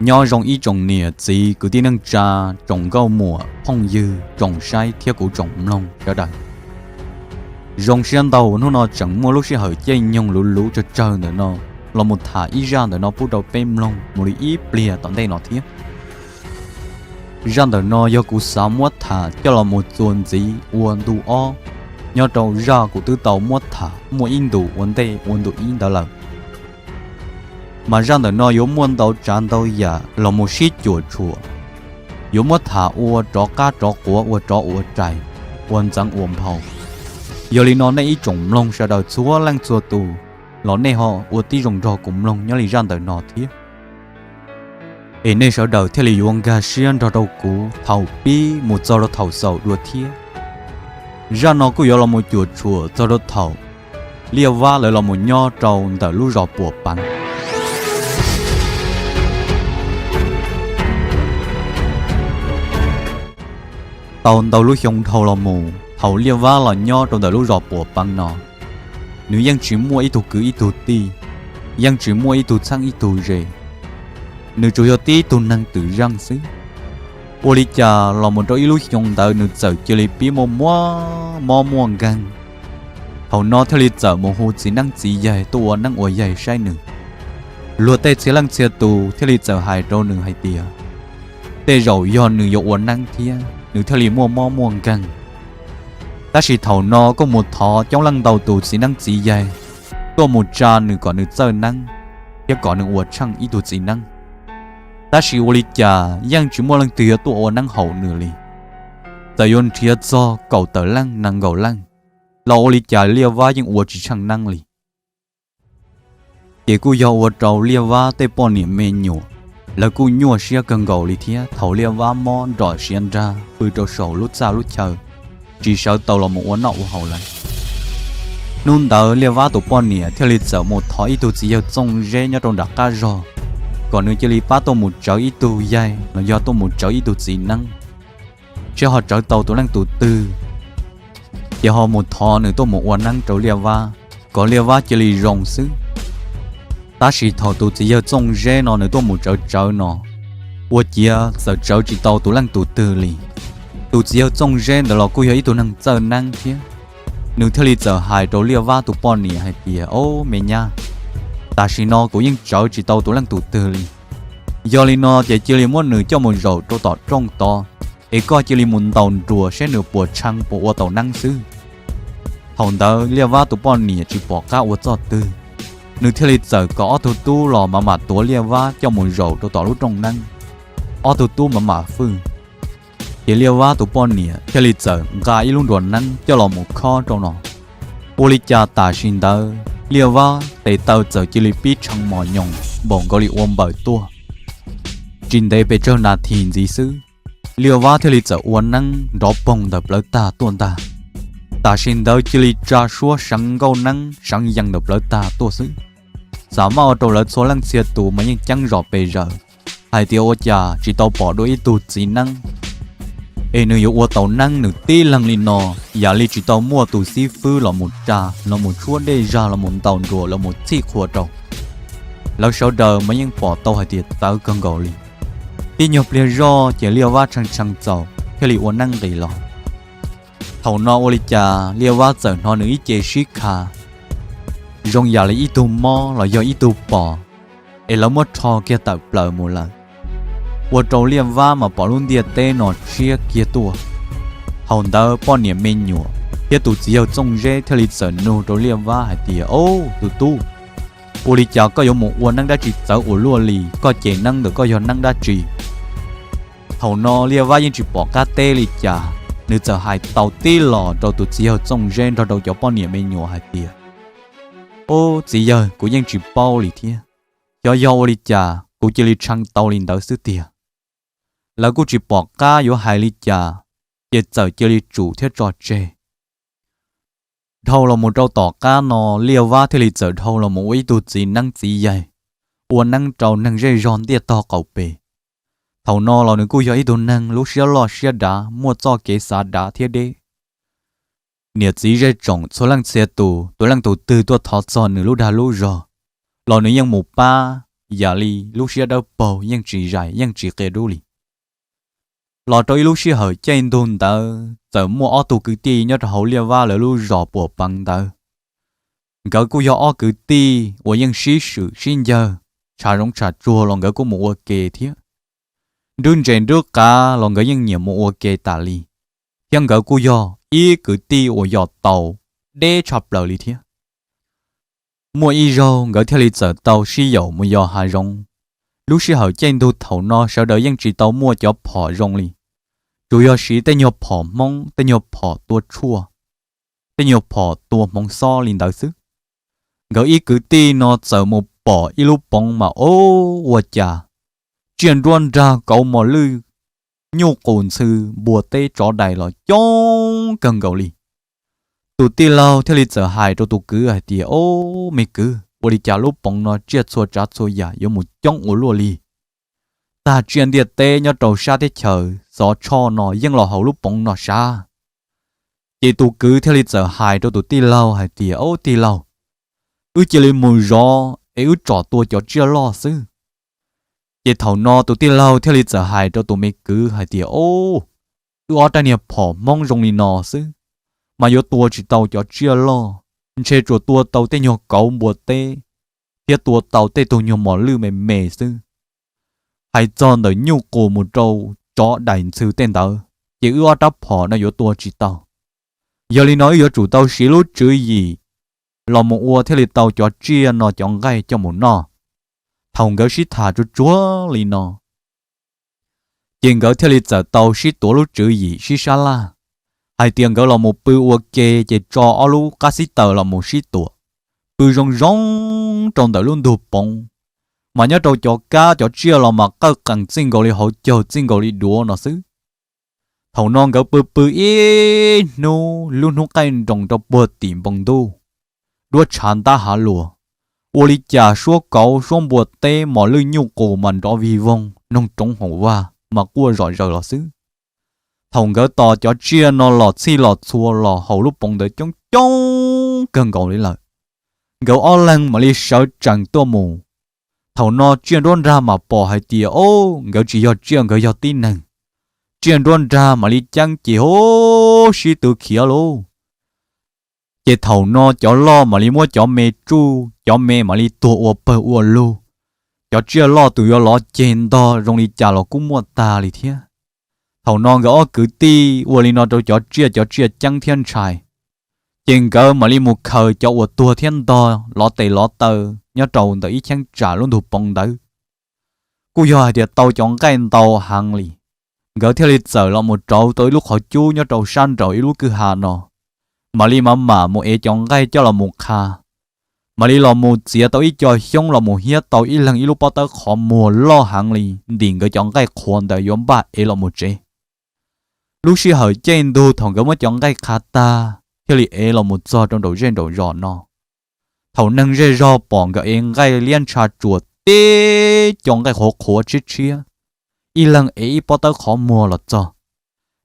Nyob zoo ib tsoom niam txiv kwv tij neej tsa, tsoom nkauj muam phooj ywg, tsoom saib thiab kuv tsoom mloog sawv daws. Zoo siab ntau hnub no tseem muaj lub sij hawm caij nyoog luv luv tsawg tsawg ntawm no los mus tham ib zaj ntawm no pub rau peb mloog mus li ib pliag tom ntej no thiab. Zaj ntawm no yog kuv xav muab tham coj los mus txuas ntxiv ua ntu ob, nyob rau zaj kuv twb tau muab tham muaj ib ntu ua ntej ua ntu ib ntawd lawm. Mas zaj ntawm no yuav muaj ntau tsav ntau yam los mus sib cuam tshuam, yuav muab tham ua rov qab rov quav ua rov ua rais, ua ntxeev ua nphau. Yog li no nej ib tsoom mloog sawv daws txhua leej txhua tus los nej ho ua tib zoo nrog kuv mloog nyob li zaj ntawm no thiab, es nej sawv daws thiaj li yuav nkag siab nrog rau kuv thaum pib mus txog rau thaum xaus dua thiab. Zaj no kuj yuav los mus cuam tshuam txog rau thaum Liaj Vab lawv los mus nyob rau ntawm lub zos Puas Peev. Tau ntau lub xyoo dhau los mus thaum Liaj Vab los nyob rau ntawm lub zos Puas Peev no, nws yeej tsis muaj ib tug kwv ib tug tij, yeej tsis muaj ib tug txheeb ib tug ze, nws tsuas yog tib tug neeg twm zeej xwb. Ua li cas los mus rau ib lub xyoo ntawd nws txawm cia li pib muaj muaj mob muaj nkeeg. Thaum no thiaj li txawm mus hu txiv neeb txiv yaig tuaj ua neeb ua yaig saib nws. Luag tej txhia leej txhia tus thiaj li txawm hais rau nws hais tias tej zaum yog nws yuav ua neeb thiab nws thiaj li muaj mob muaj nkeeg. Tab sis thaum no kuj mus thov coob leej ntau tus txiv neeb txiv yaig tuaj mus tsa nws kom nws txawj neeb thiab kom nws ua tsheej ib tug txiv neeb. Tab sis ua li cas yeej tsis muaj leej twg yuav tuaj ua neeb haum nws li. Txawm yuav nrhiav txog kaum tawm leej nees nkaum leej los ua li cas Liaj Vab yeej ua tsis tsheej neeb li. Ces kuj yog ua rau Liaj Vab tej poj niam me nyuam lawv kuj nyuaj siab kawg nkaus li thiab thaum Liaj Vab mob nrom siav nrag pw rau saum lub txaj lub chaw, tsis sawv tau los mus ua noj ua haus lawm. Hnub ntawd Liaj Vab tus poj niam thiaj li txawm mus thov ib tug txiv yawg Txooj Zeb nyob rau nram qab zog kom nws cia li pab tuaj mus tsawv ib tug yaig los yog tuaj mus tsawv ib tug txiv neeb, seb ho tsawv tau tus leej tus twg, ces ho mus thov nws tuaj mus ua neeb rau Liaj Vab kom Liaj Vab cia li zoo xwb. Tab sis thaum tus txiv yawg Txooj Zeb no nws tuaj mus tsawv tsawv no, ua ciav txawm tsawv tsis tau tus leej tus twg li. Tus txiv yawg Txooj Zeb ntawd los kuj yog ib tug neeg txawj neeb thiab, nws thiaj li txawm hais rau Liaj Vab tus poj niam hais tias, Au me nyab, tam sim no kuv yeej tsawv tsis tau tus leej tus twg li. Yog li no ces cia li muab nws coj mus zaum rau tom rooj tod, es koj cia li mus ntaus nruas seb nws puas tshee puas ua tau neeb xwb. Thaum ntawd Liaj Vab tus poj niam tsis pom qab ua txoj twg, nws thiaj li txawm kom ob tug tub los mam mam tuav Liaj Vab coj mus zaum rau tom lub rooj neeb. Ob tug tub mam mam fwj, ces Liaj Vab tus poj niam thiaj li txawm nqa ib lub nruas neeb coj los mus khob rau no. Ua li cas tam sim ntawd Liaj Vab tes taw txawm cia li pib tshee mos nyoos npaum nkaus li ua npaws tuaj. Tsis ntev pes tsawg nas this ntxiv xwb, Liaj Vab thiaj li txawm ua neeb nrov poog ntawm plawv tag tuaj ntag. Tam sim ntawd cia li tsa suab seev nkauj neeb seev yees ntawm plawv tag tuaj xwb. Xam maj ua rau lawv txhua leej txhia tus mas yeej ceeb zom pes zaws hais tias ua cas tsis tau pom dua ib tug txiv neeb, es nws yuav ua tau neeb nws tib leeg li no, yam li tsis tau muaj tus xib fwb los mus tsa, los mus tshuab dej zag, los mus ntaus nruas, los mus txhij qhua rau. Lawv sawv daws mas yeej pom tau hais tias txawv kawg nkaus li. Tib nyuag pliag zoj ces Liaj Vab tshee tshee txaus thiaj li ua neeb nqis los. Thaum no ua li cas Liaj Vab txawm hnov nws ib ce sib kha zoo yam li ib tug mob los yog ib tug pos, es lawv muab rho kiag tawm plaws mus lawm. Ua rau Liaj Vab mas pom lub ntiaj teb no siab kiag tuaj. Thaum ntawd poj niam me nyuam thiab tus txiv yawg Txooj Zeb thiaj li txawm nug rau Liaj Vab hais tias, Au tus tub, ua li cas koj yuav mus ua neeb dab tsi txawv ua luaj li? Koj ces neeb ntawm koj yog neeb dab tsi? Thaum no Liaj Vab yeej tsis pom qab teb li cas, nws txawm hais tau tib los rau tus txiv yawg Txooj Zeb nrog rau cov poj niam me nyuam hais tias, Ub, txiv yawg, kuv yeej tsis paub li thiab. Xyov yog ua li cas kuv cia li tshee tau li ntawd xwb tiag. Lawv kuj tsis pom qab yuav hais li cas, ces txawm cia li tsum thiab tso tseg. Dhau los mus rau tom qab no, Liaj Vab thiaj li txawm dhau los mus ua ib tug txiv neeb txiv yaig, ua neeb rau neeg zej zog ntiaj tog qaum pes. Thaum no los nws kuj yog ib tug neeg lub siab loj siab dav, muaj txoj kev xav dav thiab deb. Niam txiv zej tsoom txhua leej txhia tus, tus leej tus twg tuaj thov txog nws lub dag lub zog los nws yeej mus pab, yam li lub siab dawb paug yeej tsis zais yeej tsis qia dub li. Los rau ib lub sij hawm caij ntuj ntawd txawm muaj ob tug kwv tij nyob rau hauv liaj vab lawv lub zos puas peev ntawd. Nkawd kuj yog ob kwv tij uas yeej sib swm sib ncawg, tshav zoov tshav tsuag los nkawd kuj mus ua ke thiab. Nrub ntses nrub qav los nkawd yeej nyiam mus ua ke tas li, thiab nkawd kuj yog ib kwv tij uas yos taus deb tshaj plaws li thiab. Muaj ib zaug nkawd thiaj li txawm tau sib yaum mus yos hav zoov. Lub sij hawm caij ntuj thaum no sawv daws yeej tsis tau muaj cov phom zoo li, tsuas yog siv tej nyuag phom Hmoob, tej nyuag phom tua tshuaj, tej nyuag phom tua hmoov xob li ntawd xwb. Nkawd ib kwv tij no txawm mus pom ib lub poov mas ua cas tsiaj nruab nrag kauv mos lwj nyuj qus ntxhw npua teb tsov dais los coob kawg nkaus li. Tus tij laug thiaj li txawm hais rau tus kwv hais tias, Ob, me kwv, ua li cas lub poov no tsiaj txhua tsav txhua yam yuav mus coob ua luaj li? Tag tsiaj ntiaj teb nyob rau sab teb chaws Xov Tshoj no yeej los hauv lub poov no sav. Ces tus kwv thiaj li txawm hais rau tus tij laug hais tias, Ob, tij laug, wb cia li mus zov es wb tsom tua cov tsiaj loj xwb. Ces thaum no tus tij laug thiaj li txawm hais rau tus me kwv hais tias, Ob, wb ob rab niag phom Hmoob zoo li no xwb, mas yuav tua tsis tau cov tsiaj loj, ntshe tsuas tua tau tej nyuag kauv npua teb, thiab tua tau tej tug nyuag mos lwj me me xwb. Hais txog ntawm nyuj qus mus rau tsov dais ntxhw tej ntawd, ces wb ob rab phom no yuav tua tsis tau. Yog li no wb yuav tsum tau siv lub tswv yim los mus ua thiaj li tau cov tsiaj no cov nqaij coj mus noj. Thaum nkawd sib tham tsuag tsuag li no, ces nkawd thiaj li txawm tau sib tuav lub tswv yim sib sab laj hais tias nkawd los mus pw ua ke, ces tso ob lub qab xib taws los mus sib tuam, pw zoo zoo rau ntawm lub ntug poov. Mas nyob rau cov kab cov tsiaj los mas qawj qees txij nkaus li hauv caug txij nkaus li duav no xwb. Thaum no nkawd pw pw ib hnub, lub hnub qaij nroos rau puag tim npoo ntuj, duab tshav ntab hav luas, ua li cas suab kauv suab npua teb mos lwj nyuj qus mas nrov vig voog, noog roov haum vag mas quaj zom zaws los xwb. Thaum nkawd tos cov tsiaj no los txhij los txhua los hauv lub poov ntawd coob coob kawg nkaus li lawm, nkawd ob leeg mam li sawv tsees tuaj mus. Thaum no tsiaj nruab nrag mas pom hais tias, ob, nkawd tsis yog tsiaj, nkawd yog tib neeg. Tsiaj nruab nrag mam li ceeb ces hu sib tw khiav lauj. Ces thaum no cov loj mam li muab cov me tsuj, cov me mam li tuag ua pawg ua lug. Cov tsiaj loj tus yuav lov ceg ntog zoo li cas los kuj muaj tag li thiab. Thaum no nkawd ob kwv tij ua li no rau cov tsiaj, cov tsiaj ceeb thiab ntshai. Ces nkawd mam li mus khaws cov uas tuag thiab ntog lov tes lov taw nyob rau ntawm ib cheeb tsam lub ntug poov ntawd. Kuj yog hais tias tau cov nqaij ntau heev li, nkawd thiaj li txawm los mus rauv tau ib lub qhov cub nyob rau sab nraum ib lub kwj ha no, mam li mam mam mus ev cov nqaij coj los mus qha. Mam li los mus txiav tau ib co xyoob los mus hiab tau ib leeg ib lub pob tawb qhov muag loj heev li, ntim nkawd cov nqaij qhuav ntawd yuav npaj ev los mus tsev. Lub sij hawm caij ntug thaum nkawd muab cov nqaij qha tag thiaj li ev los mus txog rau nraum zej nraum zos no, thaum neeg zej zog pom nkawd ev nqaij liab ntsha tsuas tib co nqaij qhuav qhuav tshiab tshiab, ib leeg ev ib pob tawb qhov muag los txog.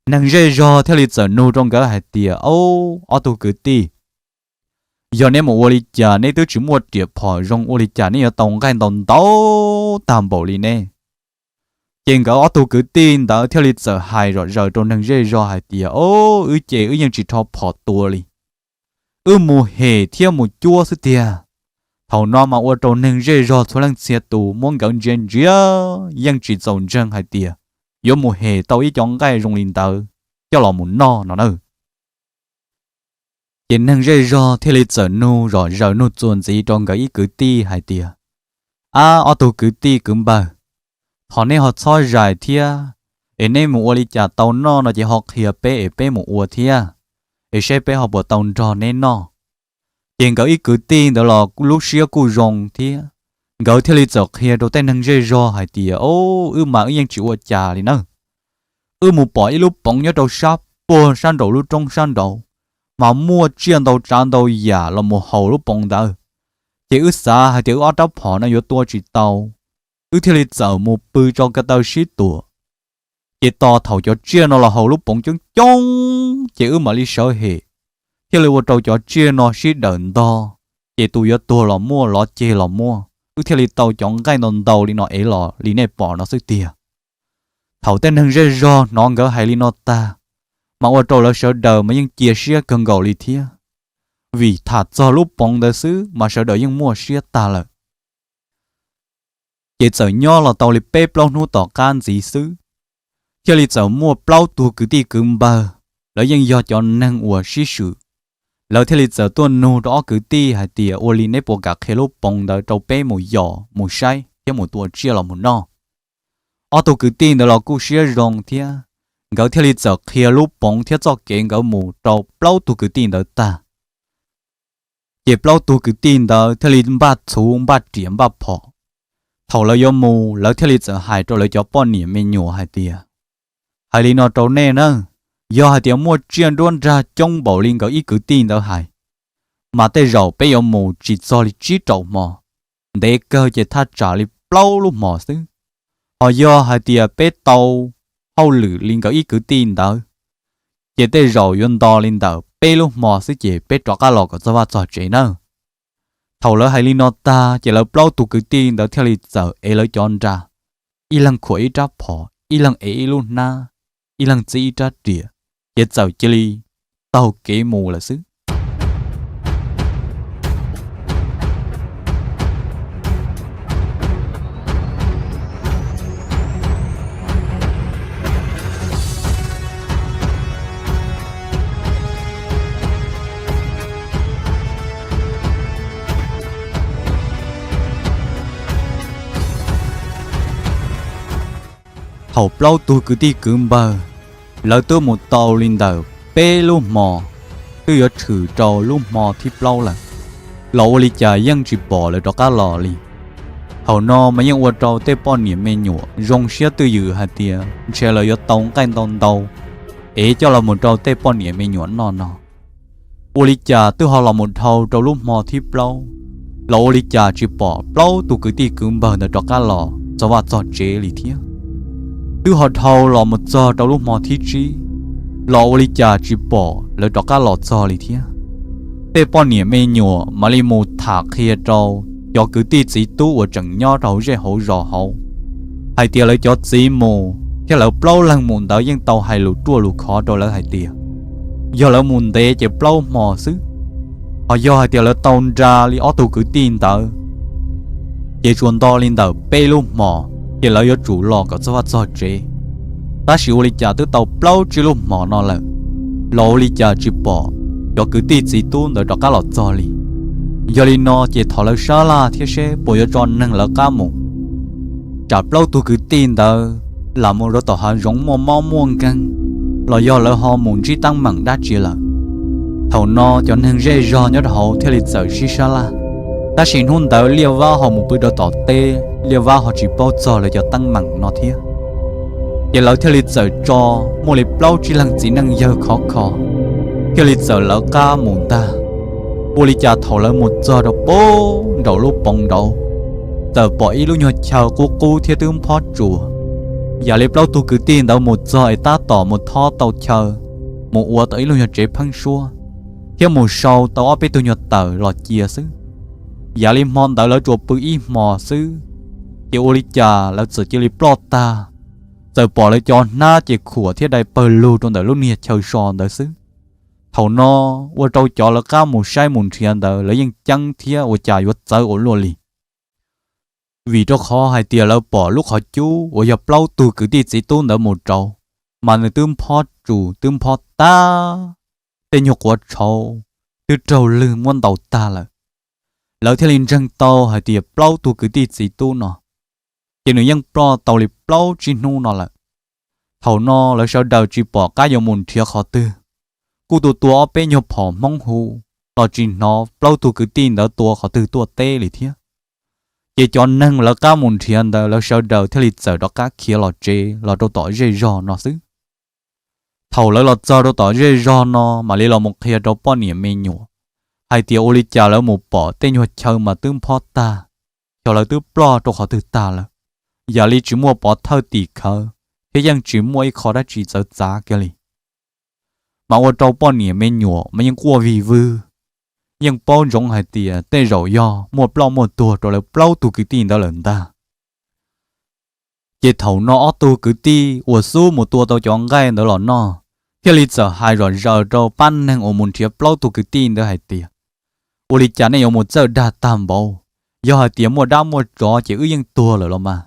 Neeg zej zog thiaj li txawm nug rau nkawd hais tias, ob, ob tug kwv tij, yog neb mus ua li cas neb twb tsis muaj riam phom zoo, ua li cas neb yuav tau nqaij ntau ntau tag npaum li ne? Ces nkawd ob tug kwv tij ntawd thiaj li txawm hais zom zaws rau neeg zej zog hais tias, ob, wb ces wb yeej tsis rho phom tua li, wb mus hem thiab mus cuab xwb tiag. Thaum no mas ua rau neeg zej zog txhua leej txhia tus muab nkawd ntsia ntsia, yeej tsis txaus ntseeg hais tias yuav mus hem tau ib co nqaij zoo li ntawd coj los mus noj no na. Ces neeg zej zog thiaj li txawm nug zom zaws nug txuas ntxiv rau nkawd ib kwv tij hais tias, ab, ob tug kwv tij kwv npawg, thov neb ho txhob zais thiab, es neb mus ua li cas tau noj no ces ho qhia peb es peb mus ua thiab, es saib peb ho puas tau nrog neb noj. Ces nkawd ib kwv tij ntawd los lub siab kuj zoo thiab, nkawd thiaj li txawm qhia rau tej neeg zej zog hais tias, ob, wb mas wb yeej tsis ua cas li na. Wb mus pom ib lub poov nyob rau sab puag sab nraum lub roob sab nraud, mas muaj tsiaj ntau tsav ntau yam los mus haus lub poov ntawd. Ces wb xav hais tias wb ob rab phom no yuav tua tsis tau, wb thiaj li txawm mus pw tso ko taw sib tuam. Ces tos thaum cov tsiaj no los haus lub poov coob coob ces wb mam li sawv hem, thiaj li ua rau cov tsiaj no sib dawm ntog, ces tus yuav tuag los muaj, lov ceg los muaj, wb thiaj li tau cov nqaij ntau ntau li no ev los li nej pom no xwb tiag. Thaum tej neeg zej zog hnov nkawd hais li no tag, mas ua rau lawv sawv daws mas yeej cia siab kawg nkaus li thiab, vim tham txog lub poov ntawd xwb mas sawv daws yeej muaj siab tag lawm. Ces txawm nyob los tau li peb plaub hnub tom qab ntxiv xwb, thiaj li txawm muaj plaub tug kwv tij kwv npawg, lawv yeej yog cov neeg uas sib swm. Lawv thiaj li txawm tuaj nug rau ob kwv tij hais tias, ua li neb puas kam qhia lub poov ntawd rau peb mus yos mus saib thiab mus tua tsiaj los mus noj? Ob tug kwv tij ntawd los kuj siab zoo thiab, nkawd thiaj li txawm qhia lub poov thiab txoj kev nkawd mus rau plaub tug kwv tij ntawd tag. Ces plaub tug kwv tij ntawd thiaj li npaj txhuv npaj riam npaj phom. Thaum lawv yuav mus, lawv thiaj li txawm hais rau lawv cov poj niam me nyuam hais tias, hais li no rau nej na, yog hais tias muaj tsiaj nruab nrag coob npaum li nkawd ib kwv tij ntawd hais, mas tej zaum peb yuav mus tsis txog li tsib rau hmo, ntev kawg ces thaj tsam li plaub lub hmo xwb. Ho yog hais tias peb tau hauj lwm li nkawd ib kwv tij ntawd, ces tej zaum yuav nto li ntawm peb lub hmo xwb ces peb rov qab los kom txog vaj txog tsev nawb. Thaum lawv hais li no tag ces lawv plaub tug kwv tij ntawd thiaj li txawm ev lawv cov nra, ib leeg khuam ib rab phom, ib leeg ev ib lub hnab, ib leeg txib ib rab riam, ces txawm cia li taug kev mus lawm xwb. Thaum plaub tug kwv tij kwv npawg, lawv twb mus tau li ntawm peb lub hmo, twb yuav tshwm rau lub hmo thib plaub lawm, los ua li cas yeej tsis pom lawv rov qab los li. Thaum no mas yeej ua rau tej poj niam me nyuam zoo siab twj ywm hais tias ntshe lawv yuav tau nqaij ntau ntau, ev coj los mus rau tej poj niam me nyuam noj no. Ua li cas twb ho los mus dhau rau lub hmo thib plaub, los ua li cas tsis pom plaub tug kwv tij kwv npawg ntawd rov qab los txog vaj txog tsev li thiab. Twb ho dhau los mus txog rau lub hmo thib tsib, los ua li cas tsis pom lawv rov qab los txog li thiab. Tej poj niam me nyuam mam li mus tham qhia rau cov kwv tij txiv tub uas tseem nyob rau hauv zej hauv zos hauv, hais tias lawv cov txiv mus thiab lawv plaub leeg mus ntawd yeej tau hais lus ruaj lus khov rau lawv hais tias, yog lawv mus ntev ces plaub hmo xwb, ho yog hais tias lawv tau nra li ob tug kwv tij ntawd, ces tsuas nto li ntawm peb lub hmo, ces lawv yuav tsum los kom txog vaj txog tsev. Tab sis ua li cas twb tau plaub tsib lub hmo no lawm, los ua li cas tsis pom cov kwv tij txiv tub ntawd rov qab los txog li. Yog li no ces thov lawv sab laj thiab seb puas yuav tso neeg lawv qab mus, tsam plaub tug kwv tij ntawd lam mus rau tom hav zoov muaj mob muaj nkeeg, los yog lawv ho mus ntsib teeb meem dab tsi lawm. Thaum no cov neeg zej zog nyob rau hauv thiaj li txawm sib sab laj, tab sis hnub ntawd Liaj Vab ho mus pw rau tom teb, Liaj Vab ho tsis paub txog lawv cov teeb meem no thiab. Ces lawv thiaj li txawm tso muaj li plaub tsib leeg txiv neej yawg khov kho, thiaj li txawm lawv qab mus ntag. Ua li cas thaum lawv mus txog rau pem nraum lub poov nraud, txawm pom ib lub nyuag chaw qub qub thiab twb nphob tsuas. Yam li plaub tug kwv tij ntawd mus txog es tab tom mus thob tau chaw, mus ua tau ib lub nyuag tsev pheeb suab, thiab mus sau tau ob peb tug nyuag taws los cia xwb. Yam li hmo ntawd lawv tsuas pw ib hmo xwb, ces ua li cas lawv txawm cia li ploj tag, txawm pom lawv cov hnab ces khuam thiab dai pawg lug rau ntawm lub niag chaw so ntawd xwb. Thaum no ua rau cov lawv qab mus saib mus nrhiav ntawd lawv yeej ceeb thiab ua cas yuav txawv ua luaj li. Vim rau qhov hais tias lawv pom lub qhov cub uas yog plaub tug kwv tij txiv tub ntawd mus rau, mas nws twb nphob tsuas twb nphob tag, tej nyuag quav tshauv twb raug lwg muab ntaus tag lawm. Lawv thiaj li ntseeg tau hais tias plaub tug kwv tij txiv tub no, ces nws yeej ploj tau li plaub tsib hnub no lawm. Thaum no lawv sawv daws tsis pom qab yuav mus nrhiav qhov twg, kuj tua tua ob peb nyuag phom Hmoob hu los tsis hnov plaub tug kwv tij ntawd tua qhov twg tuaj teb li thiab. Ces cov neeg lawv qab mus nrhiav ntawd lawv sawv daws thiaj li txawm rov qab khiav los tsev los rau tom zej zog no xwb. Thaum lawv los txog rau tom zej zog no mam li los mus qhia rau poj niam me nyuam hais tias ua li cas lawv mus pom tej nyuag chaw mas twb nphob tag, xyov lawv twb ploj rau qhov twg tag lawm, yam li tsis muaj pov thawj tim khawv thiab yeej tsis muaj ib qho dab tsi txawv txav kiag li. Mas ua rau poj niam me nyuam mas yeej quaj vig vwg, yeej paub ntsoov hais tias tej zaum yog muaj ploj muaj tuag rau lawv plaub tug kwv tij ntawd lawm ntag. Ces thaum no ob tug kwv tij uas xub mus tua tau cov nqaij ntawd los noj, thiaj li txawm hais zom zaws rau pab neeg uas mus nrhiav plaub tug kwv tij ntawd hais tias, ua li cas nej yuav mus txawj dag tag npaum? Yog hais tias muaj dab muaj tsov ces wb yeej tuag lawm los mas.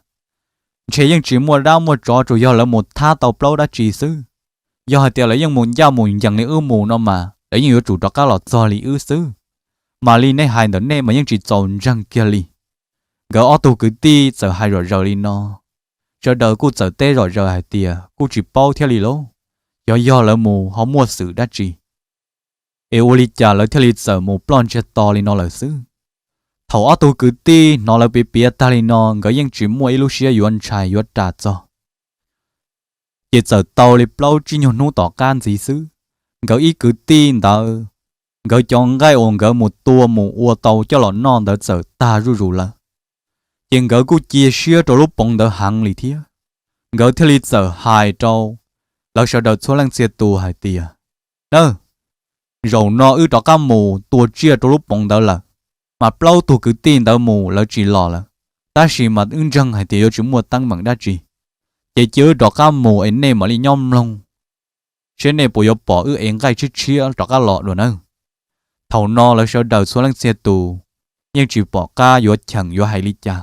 Ntshe yeej tsis muaj dab muaj tsov, tsuas yog lawv mus thab tau plaub dab tsi xwb. Yog hais tias lawv yeej mus ncaj mus ncees li wb mus no mas lawv yeej yuav tsum rov qab los txog li wb xwb. Mas li nej hais ntawm nej mas yeej tsis txaus ntseeg kiag li. Nkawd ob tug kwv tij txawm hais zom zaws li no, sawv daws kuj txawm teb zom zaws hais tias kuj tsis paub thiab li lauj, xyov yog lawv mus ho muaj xwm dab tsi, es ua li cas lawv thiaj li txawm mus ploj ntsiag to li no lawm xwb. Thaum ob tug kwv tij hnov lawv piav piav tag li no, nkawd yeej tsis muaj ib lub siab yuav ntshai yuav ras txog. Ces txawm tau li plaub tsib nyuag hnub tom qab ntxiv xwb, nkawd ib kwv tij ntawd, nkawd cov nqaij uas nkawd mus tua mus ua tau coj los noj ntawd txawm tag zuj zus lawm. Ces nkawd kuj cia siab rau lub poov ntawd heev li thiab. Nkawd thiaj li txawm hais rau lawv sawv daws txhua leej txhia tus hais tias, Nawb, zaum no wb rov qab mus tua tsiaj rau lub poov ntawd lawm, mas plaub tug kwv tij ntawd mus lawv tsis los lawm, tab sis mas wb ntseeg hais tias yuav tsis muaj teeb meem dab tsi. Ces cia wb rov qab mus es nej mam li nyob mloog, seb nej puas yuav pom wb ev nqaij tshiab tshiab rov qab los dua nawb. Thaum no lawv sawv daws txhua leej txhia tus yeej tsis pom qab yuav cheem yuav hais li cas.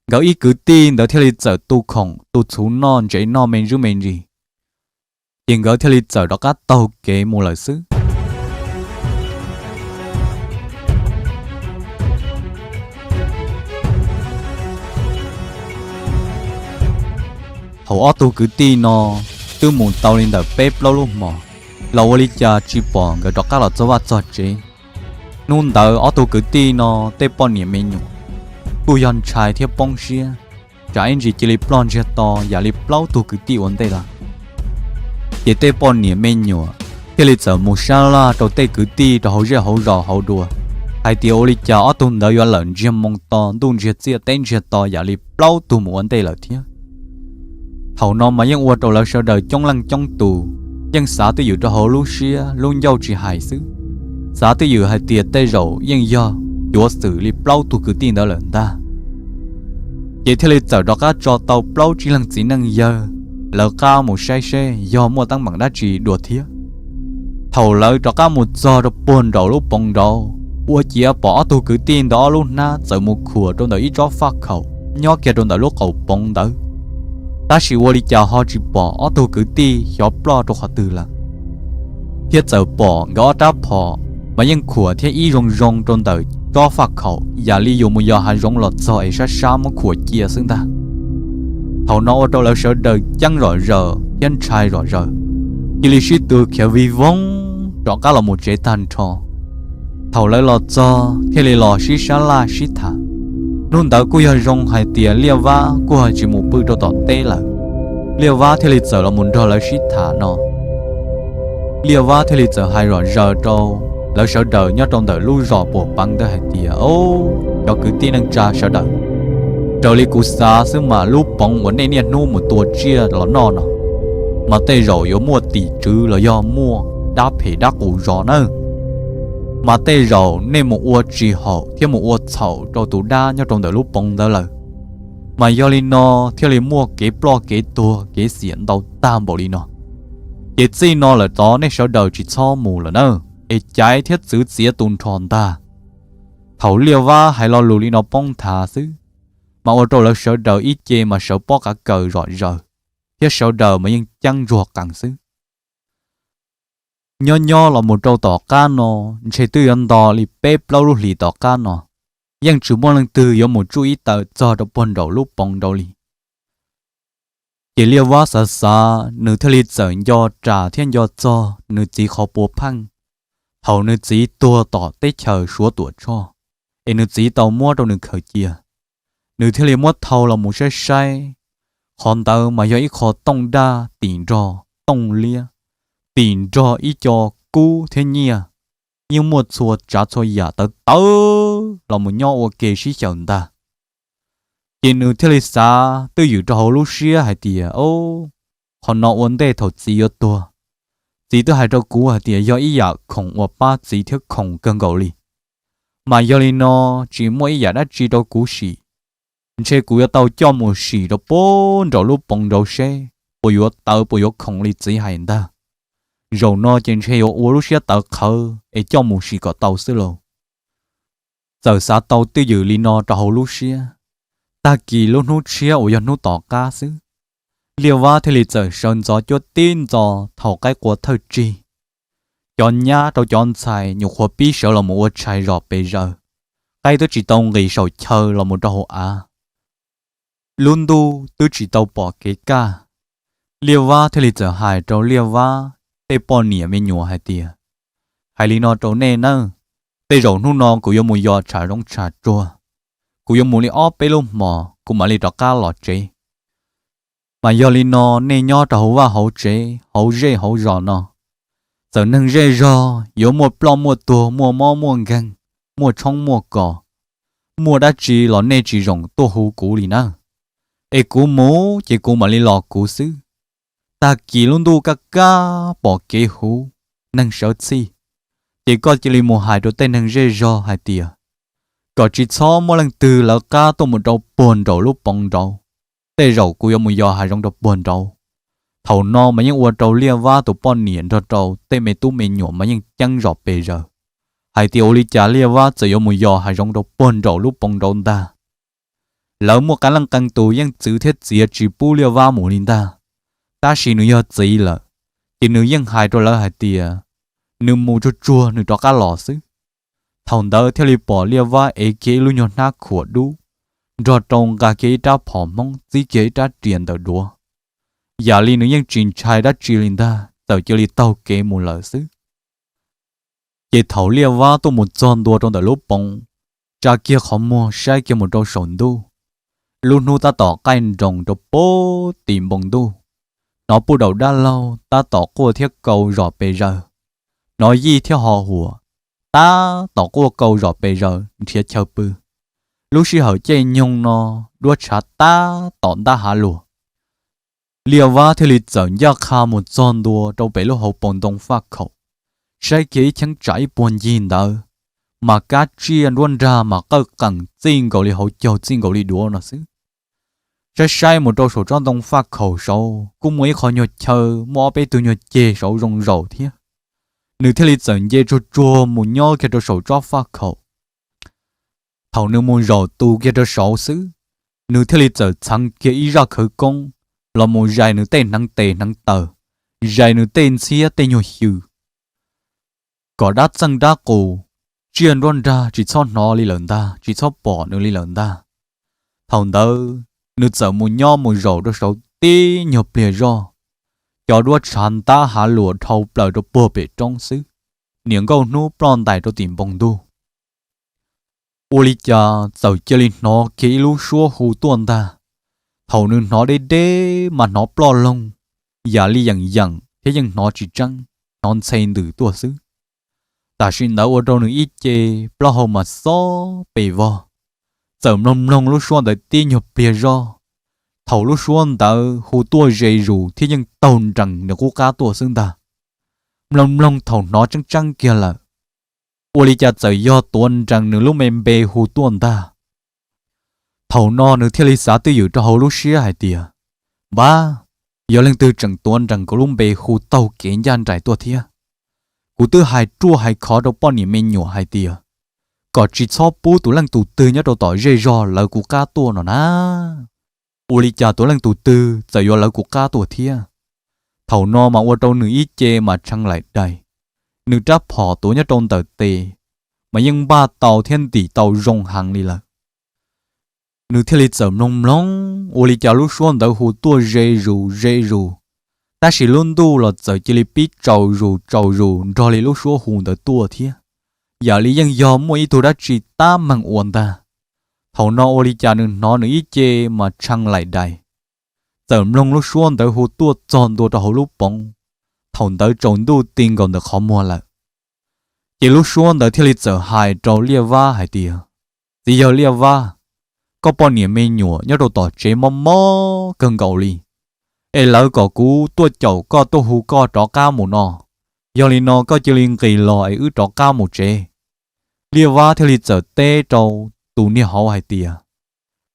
Nkawd ib kwv tij ntawd thiaj li txawm tu khoom tu txhuv noj ntsev noj me ntsuj me ntsis, ces nkawd thiaj li txawm rov qab taug kev mus lawm xwb. Thaum ob tug kwv tij no twb mus tau li ntawm peb plaub lub hmos, los ua li cas tsis pom nkawd rov qab los txog vaj txog tsev. Hnub ntawd ob tug kwv tij no tej poj niam me nyuam kuj yog ntshai thiab poob siab, tsam ib ntsis cia li ploj ntsiag to yam li plaub tug kwv tij ua ntej lawm. Ces tej poj niam me nyuam thiaj li txawm mus sab laj rau tej kwv tij rau hauv zej hauv zos hauv dua, hais tias ua li cas ob tug ntawd yuav lawm ntsiag moo to ntuj ntsiag txiaj teb ntsiag to yam li plaub tug mus ua ntej lawm thiab. Thaum no mas yeej ua rau lawv sawv daws coob leej coob tus yeej xav twj ywm rau hauv lub siab lub ncauj tsis hais xwb, xav twj ywm hais tias tej zaum yeej yog cuav xwm li plaub tug kwv tij ntawd lawm ntag. Ces thiaj li txawm rov qab tso tau plaub tsib leeg txiv neej yawg lawv qab mus saib seb yog muaj teeb meem dab tsi dua thiab. Thaum lawv rov qab mus txog rau puag nraum lub poov nraud, ua ciav pom ob tug kwv tij ntawd ob lub hnab txawm mus khuam rau ntawm ib tsob faj khaum nyob kiag rau ntawm lub qaum poov ntawd. Tab sis ua li cas ho tsis pom ob tug kwv tij xyov ploj rau qhov twg lawm, thiab txawm pom nkawd ob rab phom mas yeej khuam thiab ib zoo zoo rau ntawm tsob faj khaum yam li yus mus yos hav zoov los txog es sab sab muab khuam cia xwb ntag. Thaum no ua rau lawv sawv daws ceeb zom zaws thiab ntshai zom zaws, cia li sib tw khiav vij voog rov qab los mus tsev tag nrho. Thaum lawv los txog thiaj li los sib sab laj sib tham. Hnub ntawd kuj yog zoo hais tias Liaj Vab kuj ho tsis mus pw rau tom teb lawm, Liaj Vab thiaj li txawm los mus nrog lawv sib tham no. Liaj Vab thiaj li txawm hais zom zaws rau lawv sawv daws nyob rau ntawm lub zos puas peev ntawd hais tias, Au, cov kwv tij neej tsa sawv daws, raws li kuv xav xwb mas lub poov uas nej niaj hnub mus tua tsiaj los noj no mas tej zaum yuav muaj tim tswv los yog muaj dab phem dab qus zov nawb. Mas tej zaum nej mus ua tsis haum thiab mus ua txhaum rau tus dab nyob rau ntawm lub poov ntawd lawm, mas yog li no thiaj li muaj kev ploj kev tuag kev xiam ntau tag npaum li no. Ces txij no lawm tod nej sawv daws tsis txhob mus lawm nawb, es caiv thiab txwv txiav tu nrho ntag. Thaum Liaj Vab hais lo lus li no poob nthav xwb, mas ua rau lawv sawv daws ib ce mas sawv pob qav kaws zom zaws, thiab sawv daws mas yeej ceeb ntsuag qees xwb. Nyob nyob los mus rau tom qab no, ntshe twb yuav nto li peb plaub lub hlis tom qab no, yeej tsis muaj leej twg yuav mus tsuj ib taw txog rau puag nraum lub poov nraud li. Ces Liaj Vab xav xav, nws thiaj li txawm nco ras thiab nco txog nws txiv qhov puav pheej, thaum nws txiv tuag tom teb chaws Suav Tuam Tshoj, es nws txiv tau muab rau nws khaws cia. Nws thiaj li muab thau los mus saib saib, qhov ntawd mas yog ib qho tooj daj tim nrog tooj liab, tim nrog ib co kub thiab nyiaj, yeej muaj txhua tsav txhua yam tawv tawv los mus nyob ua ke sib xyaw ntag. Ces nws thiaj li xav twj ywm rau hauv lub siab hais tias, Au, qhov no ua ntej thaum txiv yuav tuag, txiv twb hais rau kuv hais tias yog ib yam khoom uas pab txiv thiab khoom kawg nkaus li. Mas yog li no, tsis muaj ib yam dab tsi rau kuv sim, ntshe kuv yuav tau coj mus sim rau puag nraum lub poov nraud seb puas yuav tawv puas yuav khoom li txiv hais ntag. Zaum no ces ntshe yuav ua lub siab tawv qhawv es coj mus sim kom tau xwb lauj. Txawm xav tau twj ywm li no rau hauv lub siab, tag kis lub hnub tshiab uas yog hnub tom qab xwb, Liaj Vab thiaj li txawm sawv ntxov cuab tib ntxov thaum qaib qua thawj tsig. Cov nyab rau cov ntxhais nyuam qhuav pib sawv los mus ua tshais zom pes zaws, qaib twb tsis tau nqis saum chaw los mus rau hauv av, lub ntuj twb tsis tau pom kev kaj. Liaj Vab thiaj li txawm hais rau Liaj Vab tej poj niam me nyuam hais tias, hais li no rau nej nawb, tej zaum hnub no kuv yuav mus yos tsham zoov tsham tsuag, kuv yuav mus li ob peb lub hmos kuv mam li rov qab los tsev. Mas yog li no nej nyob rau hauv vaj hauv tsev hauv zej hauv zos no, txawm neeg zej zog yuav muaj ploj muaj tuag muaj mob muaj nkeeg, muaj tshoob muaj kos, muaj dab tsi los nej tsis zoo tuaj hu kuv li nawb, es kuv mus ces kuv mam li los kuv xwb. Tag kis lub ntuj kaj kaj pom kev huv, neeg sawv txhij, ces koj cia li mus hais rau tej neeg zej zog hais tias kom tsis txhob muaj leej twg lawv qab tuaj mus rau puag nraum lub poov nraud, tej zaum kuv yuav mus yos hav zoov rau puag nraud. Thaum no mas yeej ua rau Liaj Vab tus poj niam nrog rau tej me tub me nyuam mas yeej ceeb zom pes zaws, hais tias ua li cas Liaj Vab txawm yuav mus yos hav zoov rau puag nraum lub poov nraud ntag. Lawv muaj qee leej qee tus yeej txwv thiab txiav tsis pub Liaj Vab mus li ntag, tab sis nws yog txiv lawm, ces nws yeej hais rau lawv hais tias nws mus tsuag tsuag nws rov qab los xwb. Thaum ntawd thiaj li pom Liaj Vab ev kiag ib lub nyuag hnab khuam dub, nrog rau nqa kiag ib rab phom Hmoob txib kiag ib rab riam ntawm duav, yam li nws yeej tsis ntshai dab tsi li ntag, txawm cia li taug kev mus lawm xwb. Ces thaum Liaj Vab tuaj mus txog ntua rau ntawm lub poov, tsa kiag qhov muag saib kiag mus rau saum ntuj, lub hnub tab tom qaij nroos rau puag tim npoo ntuj, hnov puj daum dab laug tab tom quaj thiab kaus zom pes zaws, hnov yij thiab ho huam tab tom quaj kaus zom pes zaws nrhiav chaw pw. Lub sij hawm caij nyoog no, duab tshav tab tom ntab hav luas. Liaj Vab thiaj li txawm ncaj qha mus txog ntua rau pem lub hauv paus ntoo faj khaum, saib kiag ib cheeb tsam ib puag ncig ntawd, mas kab tsiaj nruab nrag mas qawj qeem txij nkaus li hauv caug txij nkaus li duav no xwb. Saib saib mus rau saum tsob ntoo faj khaum saud kuj muaj ib qho nyuag chaw muaj ob peb tug nyuag ceg saud zoo zaum thiab. Nws thiaj li txawm nce tsuag tsuag mus nyob kiag rau saum tsob faj khaum. Thaum nws mus zaum tus kiag rau saud xwb, nws thiaj li txawm txheev kiag ib zaj khawv koob los mus zais nws tej hneev tes hneev taw, zais nws tej ntxhiab tej nyuag xyw, kom dab txeej dab qus, tsiaj nruab nrag tsis txhob hnov li lawm ntag, tsis txhob pom nws li lawm ntag. Thaum ntawd nws txawm mus nyob mus zaum rau saud tib nyuag pliag zoj, cov duab tshav ntab hav luas dhau plaws rau puag pem roob xwb, niam nkauj hnub ploj ntais rau tim npoo ntuj. Ua li cas txawm cia li hnov kiag ib lub suab hu tuaj ntag. Thaum nws hnov deb deb mas hnov ploj loog, yam li yeem yeem thiab yeej hnov tsis tseeb, hnov ntxhe ntws tuaj xwb. Tam sim ntawd ua rau nws ib ce plaub hau mas xob pes vog, txawm mloog mloog lub suab ntawd tib nyuag pliag zoj. Thaum lub suab ntawd hu tuaj ze zus thiab yeej taug nrees nws qub qab tuaj xwb ntag. Mloog mloog thaum hnov tseeb tseeb kiag lawm, ua li cas txawm yog tuav nrees nws lub me npe hu tuaj ntag. Thaum no nws thiaj li xav twj ywm rau hauv lub siab hais tias, npab, yog leej twg tseem tuav nrees kuv lub npe hu taug kev ncaj nraim tuaj thiab. Kuv twb hais ruaj hais khov rau poj niam me nyuam hais tias kom tsis txhob pub tus leej tus twg nyob rau tom zej zog lawv kuv qab tuaj no na. Ua li cas tus leej tus twg txawm yuav lawv kuv qab tuaj thiab? Thaum no mas ua rau nws ib ce mas tshee laim dais, nws rab phom tuav nyob rau ntawm tes mas yeej npaj tau thiab ntim tau zoo heev li lawm. Nws thiaj li txawm mloog mloog ua li cas lub suab ntawd hu tuaj ze zus ze zus, tab sis lub ntuj los txawm cia li pib tsaus zus tsaus zus nrog li lub suab hu ntawd tuaj thiab, yam li yeej yog muaj ib tug dab tsi tab meeg ua ntag. Thaum no ua li cas nws hnov nws ib ce mas tshee laim dais, txawm mloog lub suab ntawd hu tuaj txog ntua rau hauv lub poov. Thaum ntawd tsaus ntuj ti nkaus ntawm qhov muag lawm. Ces lub suab ntawd thiaj li txawm hais rau Liaj Vab hais tias, txiv yawg Liaj Vab, koj poj niam me nyuam nyob rau tom tsev mob mob kawg nkaus li, es lawv kom kuv tuaj caum koj tuaj hu koj rov qab mus no. Yog li no koj cia li nqis los es wb rov qab mus tsev. Liaj Vab thiaj li txawm teb rau tus niag hauv hais tias,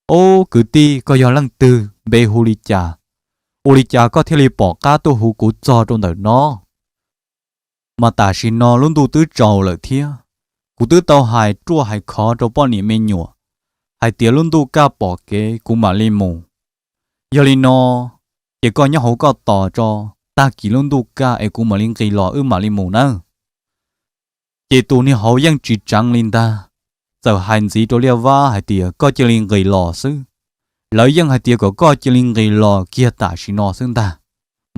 Ob, kwv tij, koj yog leej twg, npe hu li cas? Ua li cas koj thiaj li pom qab tuaj hu kuv txog rau ntawm no? Mas tam sim no lub ntuj twb tsaus lawm thiab. Kuv twb tau hais ruaj hais khov rau poj niam me nyuam hais tias lub ntuj kaj pom kev kuv mam li mus. Yog li no, ces koj nyob hauv koj tos tso, tag kis lub ntuj kaj es kuv mam li nqis los wb mam li mus nawb. Ces tus niag hauv yeej tsis tseev li ntag, txawm hais ntxiv rau Liaj Vab hais tias, Koj cia li nqis los xwb. Lawv yeej hais tias kom koj cia li nqis los kiag tam sim no xwb ntag,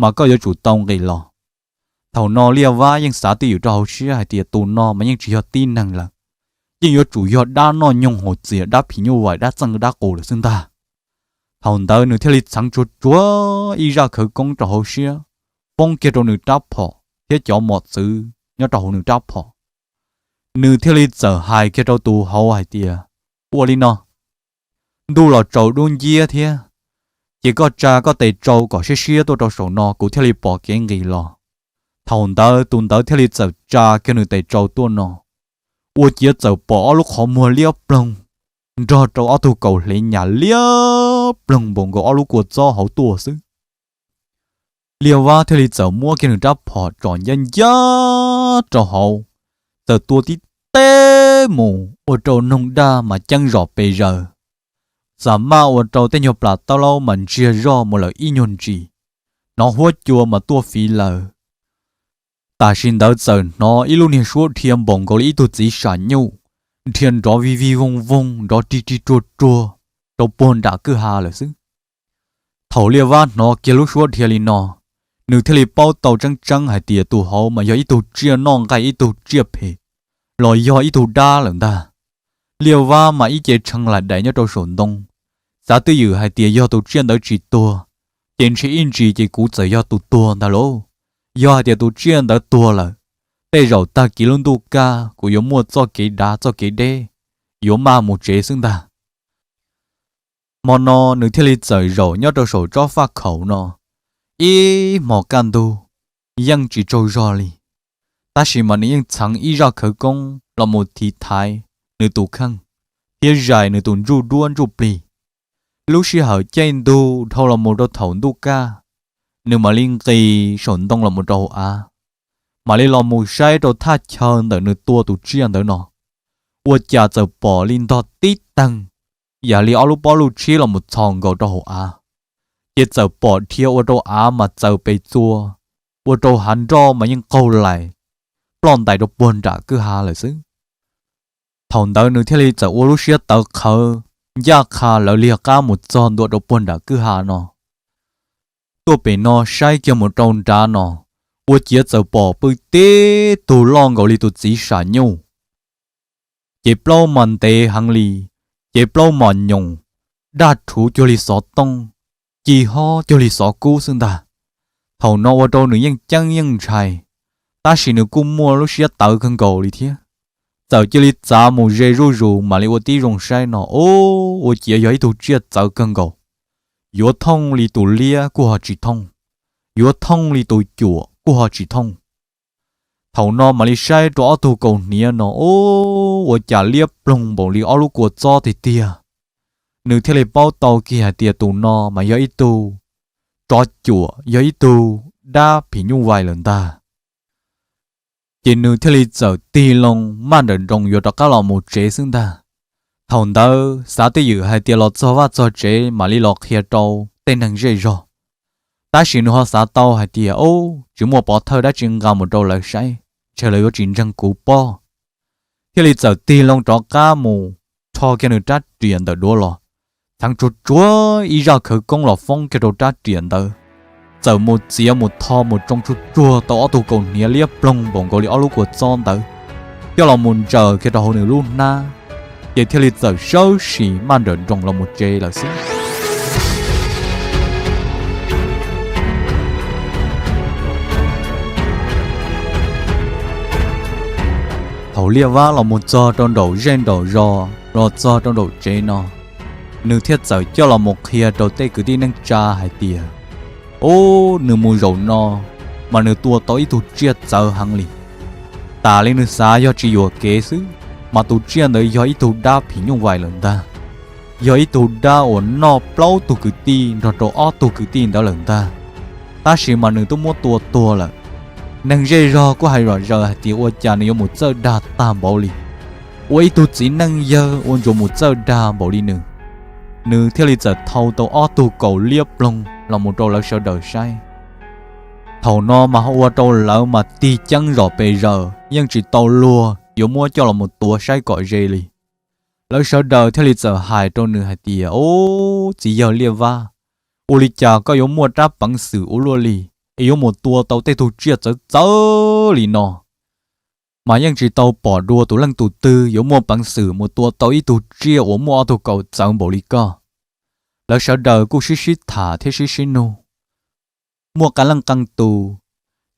mas koj yuav tsum tau nqis los. Thaum no Liaj Vab yeej xav twj ywm rau hauv siab hais tias tus no mas yeej tsis yog tib neeg lawm, yeej yuav tsum yog dab noj nyoog haus txias, dab phim nyuj vais, dab txeej dab qus lawm xwb ntag. Thaum ntawd nws thiaj li txheev tsuag tsuag ib zaj khawv koob rau hauv siab, foob kiag rau nws rab phom thiab cov mos txwv nyob rau hauv nws rab phom. Nws thiaj li txawm hais kiag rau tus hauv hais tias, Ua li no, ntuj los tsaus dub nciab thiab, ces koj tsa koj tes tsau kom siab siab tuaj rau saum no kuv thiaj li pom kev nqis los. Thaum ntawd tus ntawd thiaj li txawm tsa kiag nws tes tsau tuaj no, ua ciav txawm pom ob lub qhov muag liab ploog nrog rau ob tug kaus hlev nyas liab ploog npaum nkaus ob lub kua txob hauv tuaj xwb. Liaj Vab thiaj li txawm muab kiag nws rab phom tsom ncaj ncaj rau hauv, txawm tua tib teb mus ua rau noog daj mas ceeb zom pes zaws. Xam maj ua rau tej nyuag plas taub laub mas ntsiag zoj mus lawm ib nyuag ntsis, hnov huab cua mas tuaj fiv lawm. Tam sim ntawd txawm hnov ib lub niag suab dhia npaum nkaus li ib tug txiv sam nyuj, dhia nrov vij vij voog voog nrov rig rig ruag ruag rau puag nram kwj ha lawm xwb. Thaum Liaj Vab hnov kiag lub suab dhia li no, nws thiaj li paub tau tseeb tseeb hais tias tus hauv mas yog ib tug tsiaj noj nqaij ib tug tsiaj phem, los yog ib tug dab lawm ntag. Liaj Vab mas ib ce tshee lam daim nyob rau saum ntoo, xav twj ywm hais tias yog tus tsiaj ntawd tsis tuag, ces ntshe ib ntsis ces kuv txawm yog tus tuag ntag lauj. Yog hais tias tus tsiaj ntawd tuag lawm, tej zaum tag kis lub ntuj kaj kuv yuav muaj txoj kev dav txoj kev deb, yuav maj mus tsev xwb ntag. Hmo no nws thiaj li txawm zaum nyob rau saum tsob faj khaum no ib hmos kaj ntug, yeej tsis tsaug zog li. Tab sis mas nws yeej txheev ib zaj khawv koob los mus thiv thaiv nws tus kheej thiab zais nws tus ntsuj duab ntsuj plig. Lub sij hawm caij ntug dhau los mus rau thaum ntuj kaj, nws mam li nqis saum ntoo los mus rau hauv av, mam li los mus saib rau thaj chaw ntawm nws tua tus tsiaj ntawd no, ua cas txawm pom li ntog tib teeg, yam li ob lub pob luj tshib los mus txhos nkaus rau hauv av. Ces txawm pom dhia ua rau av mas txaws pes txua, ua rau hav nroj mas yeej qaug lais, ploj ntais rau puag nram kwj ha lawm xwb. Thaum ntawd nws thiaj li txawm ua lub siab tawv qhawv, ncaj qha lawv liag qab mus txog ntua rau puag nram kwj ha no. Tuaj pem no saib kiag mus rau nrad no, ua ciav txawm pom pw tib tug loj nkaus li tus txiv sam nyuj. Cev plaub mas ntev heev li, cev plaub mas nyoos, daj rhuv cuag li xov tooj, ci hob cuag li xov kub xwb ntag. Thaum no ua rau nws yeej ceeb yeej ntshai, tab sis nws kuj muaj lub siab tawv kawg nkaus li thiab. Txawm cia li txav mus ze zuj zus mam li ua tib zoo saib no, ub, ua ciav yog ib tug tsiaj txawv kawg nkaus. Yuav thooj li tus liab kuj ho tsis thooj, yuav thooj li tus cuam kuj ho tsis thooj. Thaum no mam li saib rau ob tug kaus hniav no, ub, ua cas liab ploog npaum li ob lub kua txob tiag tiag. Nws thiaj li paub tau kiag hais tias tus no mas yog ib tug tsov cuam, yog ib tug dab phim nyuj vais lawm ntag. Ces nws thiaj li txawm tig loo maj nrawm nroos yuav rov qab los mus tsev xwb ntag. Thaum ntawd xav twj ywm hais tias los txog vaj txog tsev mam li los qhia rau tej neeg zej zog. Tab sis nws ho xav tau hais tias, ub, tsis muaj pov thawj dab tsi nqa mus rau lawv saib, ntshe lawv yuav tsis ntseeg kuv pob. Thiaj li txawm tig loo rov qab mus rho kiag nws rab riam ntawm duav los, txheev tsuag tsuag ib zaj khawv koob los foob kiag rau rab riam ntawd, txawm mus txiav mus tho mus tsoo tsuag tsuag tau ob tug kaus hniav liab ploog npaum nkaus li ob lub kua txob ntawd, coj los mus ntsaws kiag rau hauv nws lub hnab, ces thiaj li txawm sawv sim maj nrawm nroos los mus tsev lawm xwb. Thaum Liaj Vab los mus txog rau nraum zej nraum zos los txog rau nraum tsev no, nws thiaj txawm coj los mus qhia rau tej kwv tij neej tsa hais tias, ub, nws mus zaum no mas nws tua tau ib tug tsiaj txawv heev li. Tas li nws xav yog tsis yuam kev xwb, mas tus tsiaj ntawd yog ib tug dab phim nyuj vais lawm ntag. Yog ib tug dab uas noj plaub tug kwv tij nrog rau ob tug kwv tij ntawd lawm ntag, tab sis mas nws twb muab tua tuag lawm. Neeg zej zog kuj hais zom zaws hais tias ua cas nws yuav mus txawj dag tag npaum li, ua ib tug txiv neej yawg ua ntsuas mus txawj dag npaum li nws. Nws thiaj li txawm thau tau ob tug kaus liab ploog los mus rau lawv sawv daws saib. Thaum no mas ua rau lawv mas tig ceeb zom pes zaws, yeej tsis tau luag yuav muab coj los mus tuav saib kom ze li. Lawv sawv daws thiaj li txawm hais rau nws hais tias, Ub, txiv yawg liaj vab, ua li cas koj yuav muaj rab peev xwm ua luaj li es yuav mus tua tau tej tug tsiaj txawv txawv li no? Mas yeej tsis tau pom dua tus leej tus twg yuav muaj peev xwm mus tua tau ib tug tsiaj uas muaj ob tug kaus txawv npaum li koj. Lawv sawv daws kuj sib sib tham thiab sib sib nug. Muaj qee leej qee tus,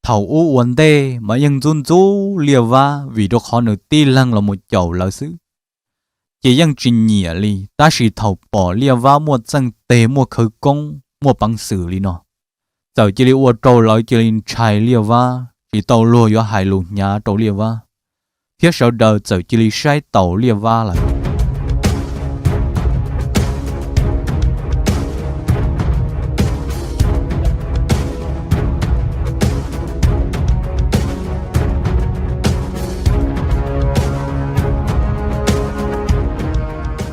thaum ub ua ntej mas yeej ntxub ntxub liaj vab vim rau qhov nws tib leeg los mus caum lawv xwb, ces yeej tsis nyiam li. Tab sis thaum pom liaj vab muaj txeej teg, muaj khawv koob, muaj peev xwm li no, txawm cia li ua rau lawv cia li ntshai liaj vab, tsis tau luag yuav hais lus hnyav rau liaj vab, thiab sawv daws txawm cia li saib taus liaj vab lawm.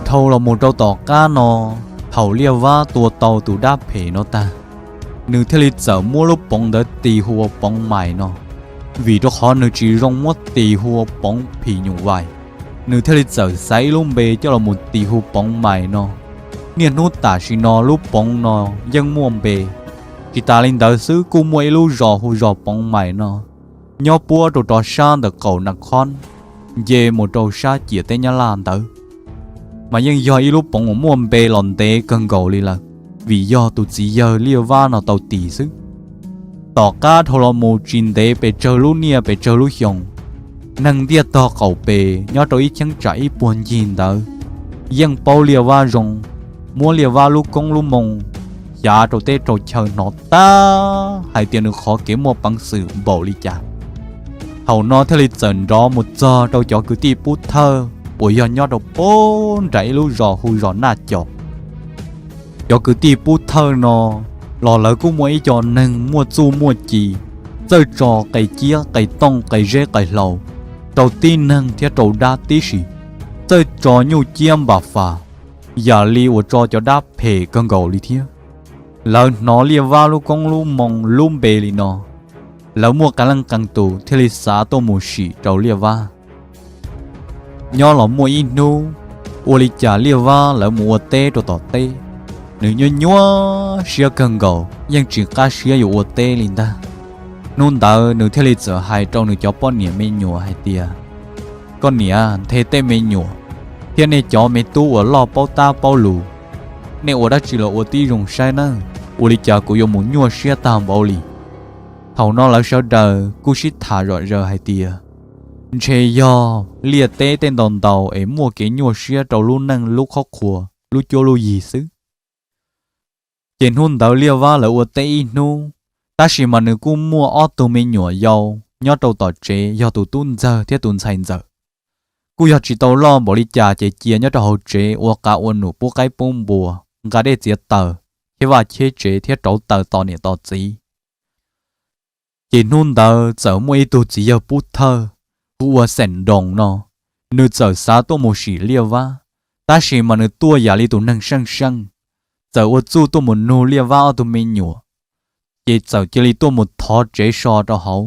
Dhau los mus rau tom qab no, thaum liaj vab tua tau tus dab phem no tag, nws thiaj li txawm muab lub poov ntawd tis hu ua Poov Mais no, vim rau qhov nws tsis zoo muab tis hu ua Poov Phim Nyuj Vais. Nws thiaj li txawm xaiv ib lub npe coj los mus tis hu Poov Mais no. Niaj hnub tam sim no lub poov no yeej muaj npe. Tsis tas li ntawd xwb, kuj muaj ib lub zos hu zos Poov Mais no, nyob puab rau rov sab ntawm qaum Nas Khob nce mus rau sab ciam teb Nyab Laj ntawd, mas yeej yog ib lub poov uas muaj npe los ntev kawg nkaus li lawm, vim yog tus txiv yawg liaj vab no tau tis xwb. Tom qab dhau los mus tsis ntev pes tsawg lub niaj pes tsawg lub xyoo, neeg ntiaj tog qaum pes nyob rau ib cheeb tsam ib puag ncig ntawd yeej paub liaj vab zoo, muab liaj vab lub koob lub moo xyav rau teb rau chaw hnov tag hais tias nws qhov kev muaj peev xwm npaum li cas. Thaum no thiaj li txawm nrov mus txog rau cov kwv tij pub thawj uas yog nyob rau puag nram ib lub zos hu zos Naj Caum. Cov kwv tij pub thawj no los lawv kuj muaj ib co neeg muaj txuj muaj ci, txawj tso qe ciab qe tooj qe zeb qe hlau rau tib neeg thiab rau dab tib si, txawj tso nyuj ciab npam fas yam li uas tso cov dab phem kawg nkaus li thiab. Lawv hnov liaj vab lub koob lub moo lub npe li no, lawv muaj qee leej qee tus thiaj li xav tuaj mus sim rau liaj vab. Nyob los muaj ib hnub, ua li cas liaj vab lawv mus ua teb rau tom teb, nws nyuaj nyuaj siab kawg nkaus yeej tsis qab siab yuav ua teb li ntag. Hnub ntawd nws thiaj li txawm hais rau nws cov poj niam me nyuam hais tias, Koj niam, nthe tej me nyuam thiab nej cov me tub uas loj paub tab paub lus, nej ua dab tsi los ua tib zoo saib nawb, ua li cas kuv yuav mus nyuaj siab tag npaum li. Thaum no lawv sawv daws kuj sib tham zom zaws hais tias, Ntshe yog liaj teb tej ntau ntau es muaj kev nyuaj siab rau lub neej lub qhov qhua, lub cuab lub yig xwb. Ces hnub ntawd liaj vab lawv ua teb ib hnub, tab sis mas nws kuj muaj ob tug me nyuam yau nyob rau tom tsev yog tus tub ntxawg thiab tus ntxhais ntxawm. Kuj yog tsis tau loj npaum li cas ces cia nyob rau hauv tsev ua qav ua num pub qaib pub npua, nqa dej txiav taws, cheb vaj cheb tsev thiab rauv taws tos niam tos txiv. Ces hnub ntawd txawm muaj ib tug txiv yawg pub thawj hu ua Xeem Nroos no, nws txawm xav tuaj mus sim liaj vab, tab sis mas nws tuaj yam li tus neeg seej seej, txawm ua txuj tuaj mus nug liaj vab ob tug me nyuam, ces txawm cia li tuaj mus thov tsev so rau hauv.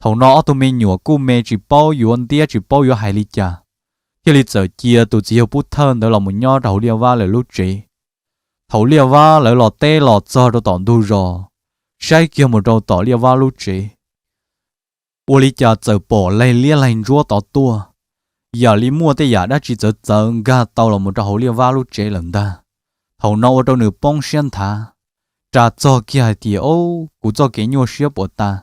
Thaum no ob tug me nyuam kuj me tsis paub yuav ntiab tsis paub yuav hais li cas, thiaj li txawm cia tus txiv yawg pub thawj ntawd los mus nyob rau hauv liaj vab lawv lub tsev. Thaum liaj vab lawv los teb los txog rau tom ntug zos, saib kiag mus rau tom liaj vab lub tsev, ua li cas txawm pom laig liab laig ntsuab tod tuaj, yam li muaj tej yam dab tsi txawv txawv nkag tau los mus rau hauv liaj vab lub tsev lawm ntag. Thaum no ua rau nws poob siab nthav, ras txog kiag hais tias, Ob, kuv txoj kev nyuaj siab puas tas,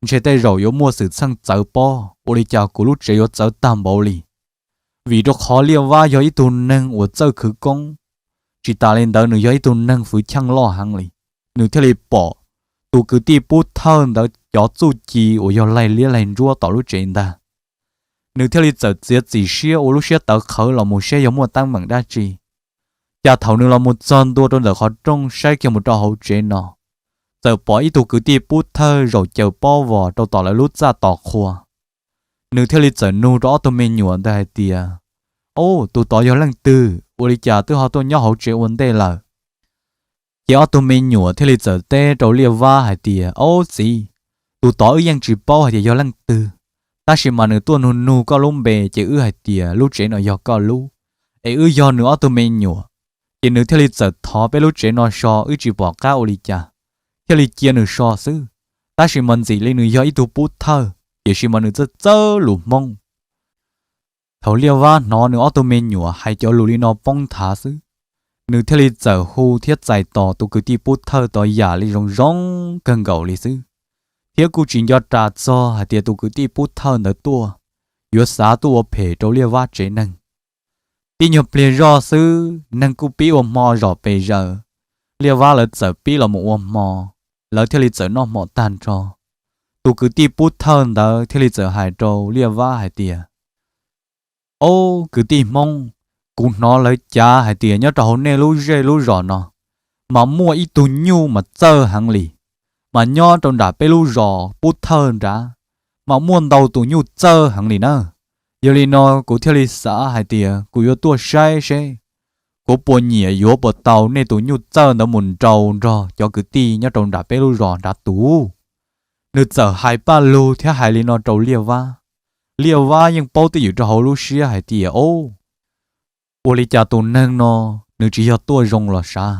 ntshe tej zaum yuav muaj xwm txheej txawv pob, ua li cas kuv lub tsev yuav txawv tag npaum li? Vim rau qhov liaj vab yog ib tug neeg uas txawj khwv koob, tsis tas li ntawd nws yog ib tug neeg fwv cheej loj heev li. Nws thiaj li pom tus kwv tij pub thawj ntawd cov txuj ci uas yog laig liab laig ntsuab tom lub tsev ntag. Nws thiaj li txawm txiav txim siab ua lub siab tawv qhawv los mus seb yog muaj teeb meem dab tsi. Cas thaum nws los mus txog ntua rau ntawm qhov rooj saib kiag mus rau hauv tsev no, txawm pom ib tug kwv tij pub thawj zaum caws pob vos rau tom lawv lub txaj tos qhua. Nws thiaj li txawm nug rau ob tug me nyuam ntawd hais tias, Au, tus tod yog leej twg? Ua li cas twb ho tuaj nyob hauv tsev ua ntej lawm? Ces ob tug me nyuam thiaj li txawm teb rau Liaj Vab hais tias, Au txiv, tus tod wb yeej tsis paub hais tias yog leej twg, tab sis mas nws tuaj nug nug koj lub npe ces wb hais tias lub tsev no yog koj lub, es wb yog nws ob tug me nyuam, ces nws thiaj li txawm thov peb lub tsev no so, wb tsis pom qab ua li cas, thiaj li cia nws so xwb. Tab sis mas ntxim li nws yog ib tug pub thawj, tiam sis mas nws txawj txawj lus Hmoob. Thaum Liaj Vab hnov nws ob tug me nyuam hais cov lus li no poob nthav xwb, nws thiaj li txawm hu thiab txais tos tus kwv tij pub thawj tod yam li zoo zoo kawg nkaus li xwb, thiab kuj tsis nco ras txog hais tias tus kwv tij pub thawj ntawd tuaj yuav xav tuaj ua phem rau Liaj Vab tsev neeg. Tib nyuag pliag zoj xwb neeg kuj pib ua hmo zom pes zaws, Liaj Vab lawv txawm pib los mus ua hmo, lawv thiaj li txawm noj hmo tag nrho. Tus kwv tij pub thawj ntawd thiaj li txawm hais rau Liaj Vab hais tias, Au, kwv tij Hmoob, kuv hnov lawv cav hais tias nyob rau hauv nej lub zej lub zos no mas muaj ib tug nyuj mas txawj heev li, mas nyob rau nram peb lub zos pub thawj nrad mas muaj ntau tus nyuj txawj heev li na. Yog li no kuv thiaj li xav hais tias kuv yuav tuaj saib seb kuv puas nyiam yuav puas tau nej tus nyuj txawj ntawd mus nrau nrog cov kwv tij nyob rau nram peb lub zos nrad tus. Nws txawm hais paj lug thiab hais li no rau Liaj Vab. Liaj Vab yeej paub twj ywm rau hauv lub siab hais tias, Au, ua li cas tus neeg no nws tsis yog tuaj zoo los sav,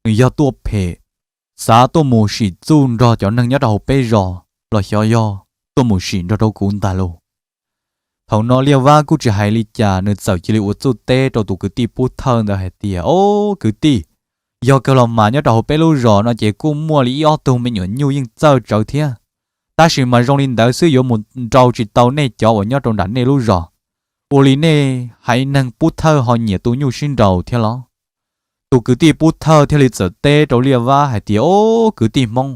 nws yog tuaj phem, xav tuaj mus sim txuj nrog cov neeg nyob rau hauv peb zos los xyov yog tuaj mus sim nrog rau kuv ntag lauj. Thaum no Liaj Vab kuj tsis hais li cas, nws txawm cia li ua txuj teb rau tus kwv tij pub thawj ntawd hais tias, Au, kwv tij, yog kawg los mas nyob rau hauv peb lub zos no ces kuj muaj li ib ob tug me nyuam nyuj yeej txawj tsawv thiab, tab sis mas zoo li ntawd xwb yuav mus nrau tsis tau nej cov uas nyob rau nram nej lub zos. Ua li nej haiv neeg pub thawj ho nyiam tu nyuj sib nraus thiab los? Tus kwv tij pub thawj thiaj li txawm teb rau Liaj Vab hais tias, Au, kwv tij Hmoob,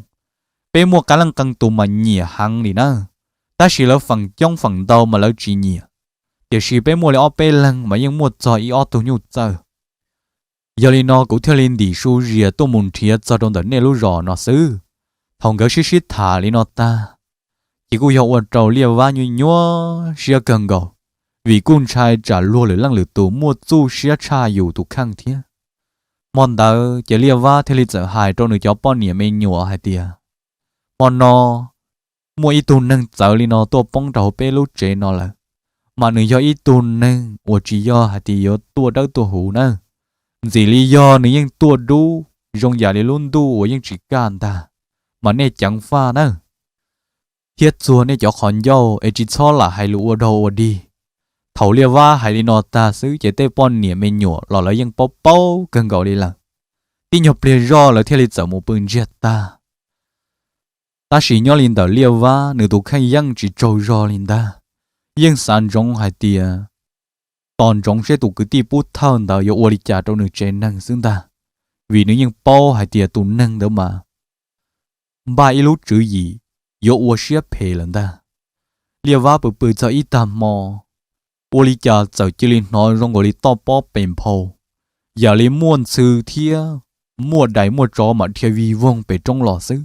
peb muaj qee leej qee tus mas nyiam heev li na, tab sis lawv feem coob feem ntau mas lawv tsis nyiam, tiam sis peb muaj li ob peb leeg mas yeej muaj txog ib ob tug nyuj txawj. Yog li no kuv thiaj li ntim su zias tuaj mus nrhiav txog rau ntawm nej lub zos no xwb. Thaum nkawd sib sib tham li no tag, ces kuj yog ua rau Liaj Vab nyuaj nyuaj siab kawg nkaus, vim kuj ntshai tsam luag lwm leej lwm tus muaj txuj siab tshaj yus tus kheej thiab. Hmo ntawd ces Liaj Vab thiaj li txawm hais rau nws cov poj niam me nyuam hais tias, Hmo no muaj ib tug neeg txawv li no tuaj poob rau hauv peb lub tsev no lawm, mas nws yog ib tug neeg uas tsis yog hais tias yuav tuaj dawb tuaj huv na. Ntxim li yog nws yeej tuaj dub zoo yam li lub ntuj uas yeej tsis kaj ntag, mas nej ceev faj nawb, thiab txuag nej cov qhov ncauj es tsis txhob lam hais lus ua dog ua dig. Thaum Liaj Vab hais li no tag xwb ces tej poj niam me nyuam los lawv yeej paub paub kawg nkaus li lawm. Tib nyuag pliag zoj lawv thiaj li txawm mus pw ntsiag tag. Tab sis nyob li ntawm Liaj Vab nws tus kheej yeej tsis tsaug zog li ntag, yeej xav ntsoov hais tias tos ntsoov seb tus kwv tij pub thawj ntawd yuav ua li cas rau nws tsev neeg xwb ntag, vim nws yeej paub hais tias tus neeg ntawd mas npaj ib lub tswv yim yuav ua siab phem lawm ntag. Liaj Vab pw pw txog ib tag hmo, ua li cas txawm cia li hnov zoo nkaus li toj pob pes nphau, yam li muaj ntxhw thiab muaj dais muaj tsov mam dhia vij voog pem roob los xwb.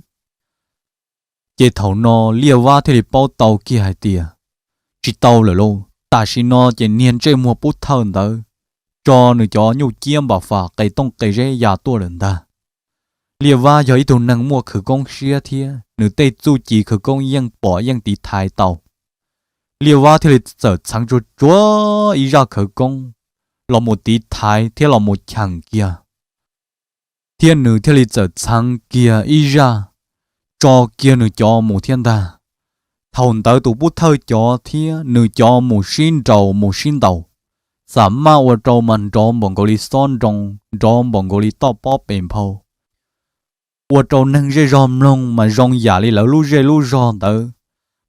Ces thaum no Liaj Vab thiaj li paub tau kiag hais tias tsis tau lawm lauj, tam sim no ces niag ntsej muag pub thawj ntawd tso nws cov nyuj ciab npam fas qe tooj qe zeb ya tuaj lawm ntag. Liaj Vab yog ib tug neeg muaj khawv koob siab thiab nws tej txuj ci khawv koob yeej pom yeej tiv thaiv tau. Liaj Vab thiaj li txawm txheev tsuag tsuag ib zaj khawv koob los mus tiv thaiv thiab los mus cheem kiag, thiab nws thiaj li txawm txheev kiag ib zaj tso kiag nws cov mus thiab ntag. Thaum ntawd tus pub thawj cov thiab nws cov mus sib nraus mus sib ntaus, xam maj ua rau mas nrov npaum nkaus li xob nroo, nrov npaum nkaus li toj pob pes nphau, ua rau neeg zej zog mloog mas zoo yam li lawv lub zej lub zog ntawd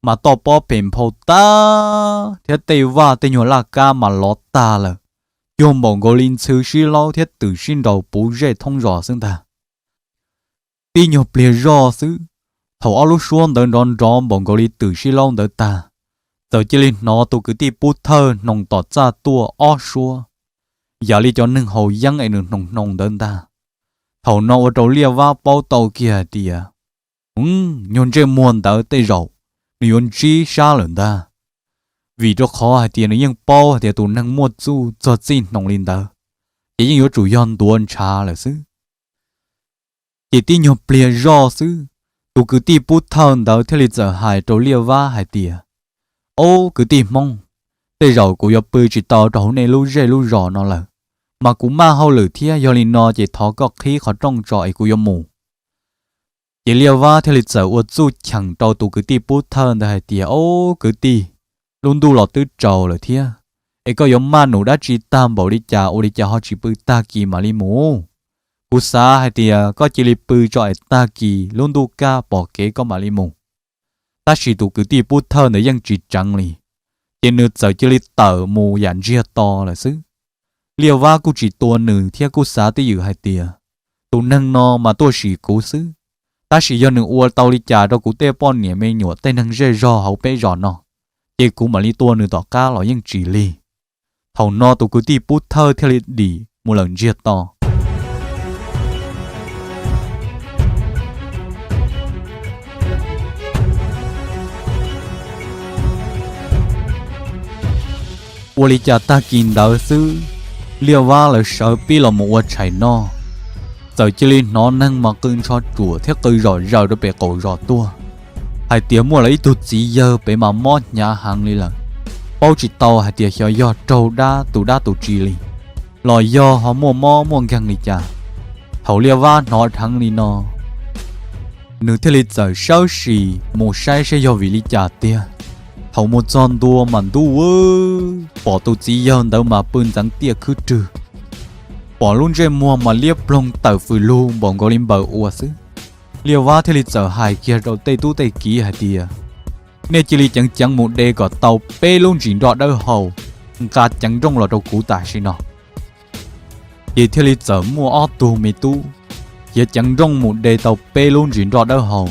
mas toj pob pes nphau tag thiab tej vaj tej nyuag laj kab mas lov tag lawm, cuag npaum nkaus li ntxhw sib laub thiab twm sib nraus puv zej thoob zos xwb ntag. Tib nyuag pliag zoj xwb, thaum ob lub suab ntawd nrov nrov npaum nkaus li twm sib laub ntawd tag, txawm cia li hnov tus kwv tij Pub Thawj hnoos tom txaj tuaj ob suab, yam li cov neeg haus yeeb es nws hnoos hnoos ntawd ntag. Thaum no ua rau Liaj Vab paub tau kiag hais tias, nyuag ntsej muag ntawd tej zaum nws yuav ntsib sab lawm ntag, vim rau qhov hais tias nws yeej paub hais tias tus neeg muaj txuj txog txij hnoos li ntawd, ces yeej yuav tsum yog ntuav ntshav lawm xwb. Ces tib nyuag pliag zoj xwb, tus kwv tij Pub Thawj ntawd thiaj li txawm hais rau Liaj Vab hais tias, Ob kwv tij Hmoob, tej zaum kuv yuav pw tsis tau rau hauv nej lub zej lub zos no lawm, mas kuv maj hauj lwm thiab, yog li no ces thov koj qhib qhov rooj tso es kuv yuav mus. Ces Liaj Vab thiaj li txawm ua txuj cheem rau tus kwv tij Pub Thawj ntawd hais tias, Ob kwv tij, lub ntuj los twb tsaus lawm thiab, es koj yuav maj num dab tsi tag npaum li cas ua li cas ho tsis pw tag kis mam li mus? Kuv xav hais tias koj cia li pw tso es tag kis lub ntuj kaj pom kev koj mam li mus. Tab sis tus kwv tij Pub Thawj ntawd yeej tsis tseev li, ces nws txawm cia li tawm mus yam ntsiag to lawm xwb. Liaj Vab kuj tsis tua nws thiab kuj xav twj ywm hais tias, Tus neeg no mas tuaj sim kuv xwb, tab sis yog nws ua tau li cas rau kuv tej poj niam me nyuam tej neeg zej zog hauv peb zos no, ces kuv mam li tua nws tom qab los yeej tsis lig. Thaum no tus kwv tij Pub Thawj thiaj li dim mus lawm ntsiag to. Ua li cas tag kis ntawd xwb, Liaj Vab lawv sawv pib los mus ua tshais noj, txawm cia li hnov neeg mas qw ntsho tsuam thiab qw zom zaws rau pem qaum zos tuaj, hais tias muaj lawv ib tug txiv yawg pem mas mob hnyav heev li lawm, paub tsis tau hais tias xyov yog raug dab tus dab tus tsi li, los yog ho muaj mob muaj nkeeg li cas. Thaum Liaj Vab hnov dheev li no, nws thiaj li txawm sawv sim mus saib saib yog vim li cas tiag. Thaum mus txog ntua mas ntub vwb, pom tus txiv yawg ntawd mas pw ntxeev tiaj khwb rwg, pom lub ntsej muag mas liab ploog tawm fws lug npaum nkaus li npawg ua xwb. Liaj Vab thiaj li txawm hais kiag rau tej tub tej kiv hais tias, Nej cia li ceev ceev mus de kom tau peb lub ntsis nroj dawb hau, nqa ceev nrooj los rau kuv tam sim no. Ces thiaj li txawm muaj ob tug me tub khiav ceev nrooj mus de tau peb lub ntsis nroj dawb hau,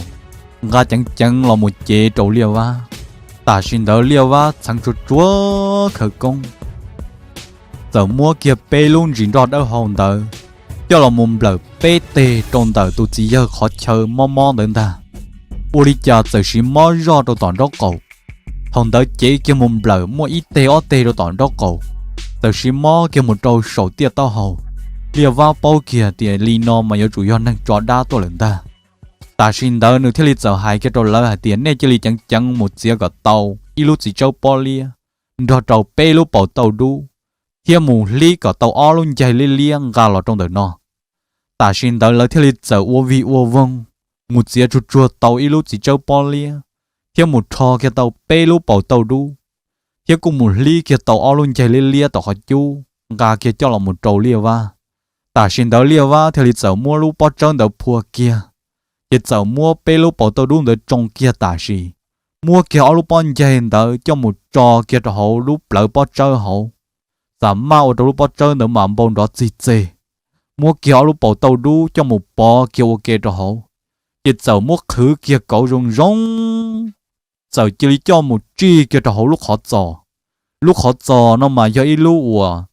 nqa ceev ceev los mus cev rau Liaj Vab. Tam sim ntawd Liaj Vab txheev tsuag tsuag khawv koob, txawm muab kiag peb lub ntsis nroj dawb hau ntawd coj los mus nplawm peb teg rau ntawm tus txiv yawg qhov chaw mob mob ntawd ntag. Ua li cas txawm siv mob zoj rau tom nraub qaum. Thaum ntawd cev kiag mus nplawm muaj ib teg ob teg rau tom nraub qaum, txawm siv mob kiag mus rau saum tiaj taub hau. Liaj Vab paub kiag tias li no mas yuav tsum yog neeg tso dab tuaj lawm ntag. Tam sim ntawd nws thiaj li txawm hais kiag rau lawv hais tias, Nej cia li ceev ceev mus txiav kom tau ib lub txiv tsawb pob liab nrog rau peb lub paus tauj dub, thiab mus hlib kom tau ob lub ncaig liab liab nqa los rau ntawm no. Tam sim ntawd lawv thiaj li txawm ua vig ua voog mus txiav tsuag tsuag tau ib lub txiv tsawb pob liab, thiab mus rho kiag tau peb lub paus tauj dub, thiab kuj mus hlib kiag tau ob lub ncaig liab liab tom qhov cub nqa kiag coj los mus rau Liaj Vab. Tam sim ntawd Liaj Vab thiaj li txawm muab lub pob tsawb ntawd phua kiag, ces txawm muab peb lub paus tauj dub ntawd tsoo kiag tam sim, muab kiag ob lub pob ncaig ntawd coj mus tso kiag rau hauv lub plawv pob tsawb hauv, xam maj ua rau lub pob tsawb ntawd mas npau nrov txig txeg. Muab kiag ob lub paus tauj dub coj mus pov kiag ua ke rau hauv, ces txawm muab qhwv kiag kauv zoo zoo, txawm cia li coj mus tsij kiag rau hauv lub qhov txos. Lub qhov txos no mas yog ib lub uas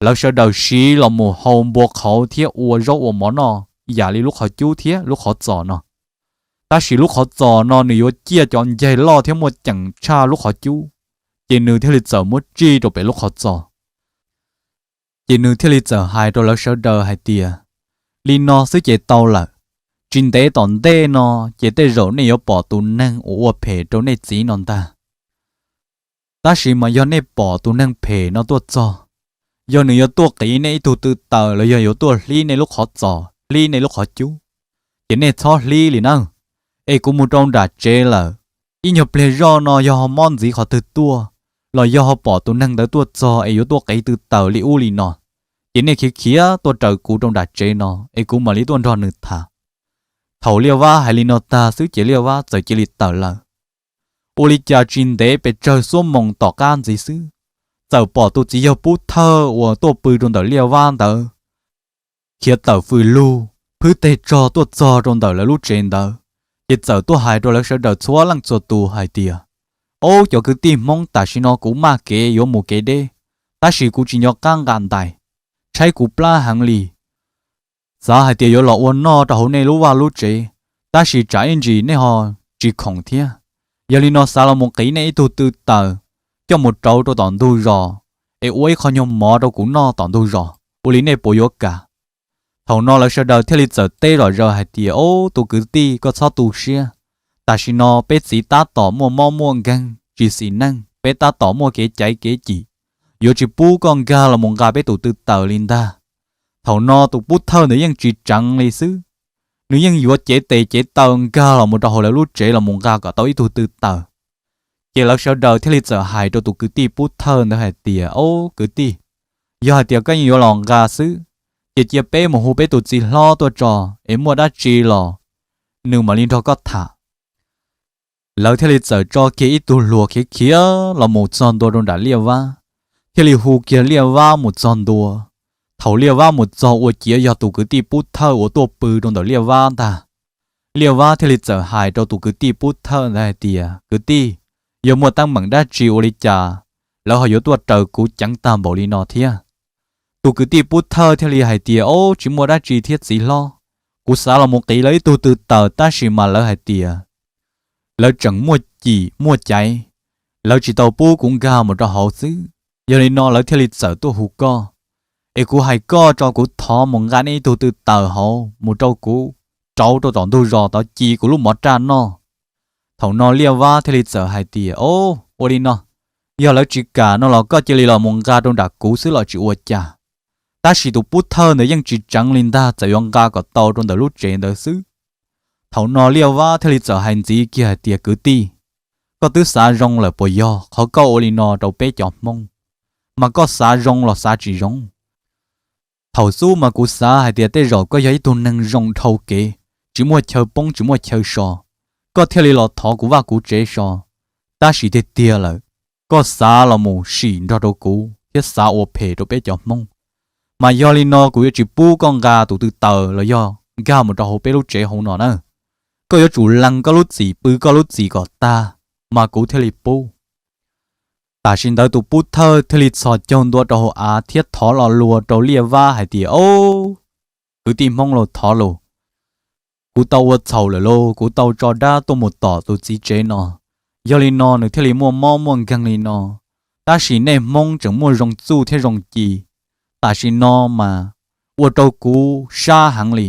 lawv sawv daws siv los mus hau npua qhauv thiab ua zaub ua mov noj yam li lub qhov cub thiab lub qhov txos no. Tab sis lub qhov txos no nws yuav ciaj cov ncaig loj thiab muaj ceem tshaj lub qhov cub, ces nws thiaj li txawm muab tsij rau pem lub qhov txos. Ces nws thiaj li txawm hais rau lawv sawv daws hais tias, Li no xwb ces tau lawm. Tsis ntev tom ntej no ces tej zaum nej yuav pom tus neeg uas ua phem rau nej txiv no ntag. Tab sis mas yog nej pom tus neeg phem no tuaj txog, yog nws yuav tuaj qiv nej ib tug tw taws los yog yuav tuaj hlib nej lub qhov txos hlib nej lub qhov cub, ces nej txhob hlib li nawb. Es kuv mus rau nram tsev lawm, ib nyuag pliag zoj no yog ho mob ntxiv qhov twg tuaj, los yog ho pom tus neeg ntawd tuaj txog es yuav tuaj qiv tw taws li ub li no, ces nej khiav khiav tuaj raws kuv rau nram tsev no es kuv mam li tuaj nrog nws tham. Thaum Liaj Vab hais li no tag xwb ces Liaj Vab txawm cia li tawm lawm. Ua li cas tsis ntev pes tsawg xuab moos tom qab ntxiv xwb, txawm pom tus txiv yawg Pub Thawj uas tuaj pw rau ntawm Liaj Vab ntawd khiav tawm fws lug phwb teg tsog tuaj txog rau ntawm lawv lub tsev ntawd, ces txawm tuaj hais rau lawv sawv daws txhua leej txhua tus hais tias, Ob cov kwv tij Hmoob, tam sim no kuv maj kev yuav mus kev deb, tab sis kuv tsis nco qab nqa ntais, tshaib kuv plab heev li. Xav hais tias yuav los ua noj rau hauv nej lub vaj lub tsev, tab sis tsam ib ntsis nej ho tsis khoom thiab. Yog li no xav los mus qiv nej ib tug tw taws coj mus rauv rau tom ntug zos, es ua ib qho nyuag mov rau kuv noj tom ntug zos, ua li nej puas yuav kam? Thaum no lawv sawv daws thiaj li txawm teb zom zaws hais tias, Ob, tus kwv tij, koj txhob tu siab. Tam sim no peb txiv tab tom muaj mob muaj nkeeg tsis xis neej, peb tab tom muaj kev caiv kev cim, yuav tsis pub koj nkag los mus nqa peb tus tw taws li ntag. Thaum no tus pub thawj ntawd yeej tsis tseev li xwb, nws yeej yuav cev tes cev taw nkag los mus rau hauv lawv lub tsev los mus nqa kom tau ib tug tw taws. Ces lawv sawv daws thiaj li txawm hais rau tus kwv tij pub thawj ntawd hais tias, Ob, kwv tij, yog hais tias koj yeej yuav los nqa xwb, ces cia peb mus hu peb tus txiv hlob tuaj tso, es muaj dab tsi los nws mam li nrog koj tham. Lawv thiaj li txawm tso kiag ib tug hluas khiav khiav los mus txog ntua rau nram Liaj Vab, thiaj li hu kiag Liaj Vab mus txog ntua. Thaum Liaj Vab mus txog ua ciav yog tus kwv tij pub thawj uas tuaj pw rau ntawm Liaj Vab ntag. Liaj Vab thiaj li txawm hais rau tus kwv tij pub thawj ntawd hais tias, Kwv tij, yog muaj teeb meem dab tsi ua li cas lawv ho yuav tuaj raws kuv ceev tag npaum li no thiab? Tus kwv tij pub thawj thiaj li hais tias, Ob, tsis muaj dab tsi thiab txiv hlob, kuv xav los mus qiv lawv ib tug tw taws tab sis mas lawv hais tias lawv tseem muaj cim muaj caiv, lawv tsis tau pub kuv nkag mus rau hauv xwb. Yog li no lawv thiaj li txawm tuaj hu koj, es kuv hais koj tso kuv thov mus nqa nej ib tug tw taws hauv mus rau kuv rauv rau tom ntug zos tod ci kuv lub mov raj noj. Thaum no Liaj Vab thiaj li txawm hais tias, Ob, ua li no, yog lawv tsis kam no los koj cia li los mus nqa rau nram kuv xwb los tsis ua cas. Tab sis tus pub thawj ntawd yeej tsis tseev li ntag, txawm yuav nqa kom tau rau ntawm lub tsev ntawd xwb. Thaum no Liaj Vab thiaj li txawm hais ntxiv kiag hais tias, Kwv tij, koj twb xav zoo lawm puas yog? Qhov koj ua li no rau peb cov Hmoob, mas koj xav zoo los xav tsis zoo? Thaum xub mas kuv xav hais tias tej zaum koj yog ib tug neeg zoo dhau kev, tsis muaj chaw poob tsis muaj chaw so, koj thiaj li los thov kuv vaj kuv tsev so. Tab sis tiag tiag lawm, koj xav los mus sim nrog rau kuv thiab xav ua phem rau peb cov Hmoob, mas yog li no kuv yuav tsis pub koj nqa tus tw taws los yog nkag mus rau hauv peb lub tsev hauv no na. Koj yuav tsum lees koj lub txim, pw koj lub txim kom tag, mas kuv thiaj li pub. Tam sim ntawd tus pub thawj thiaj li txhos caug ntua rau hauv av thiab thov lo lus rau Liaj Vab hais tias, Ob, kwv tij Hmoob lauj, thov lauj, kuv tau ua txhaum lawm lauj, kuv tau tso dab tuaj mus tom tus txiv tsev no, yog li no nws thiaj li muaj mob muaj nkeeg li no. Tab sis nej Hmoob tseem muaj zoo txuj thiab zoo ci, tam sim no mas ua rau kuv sab heev li,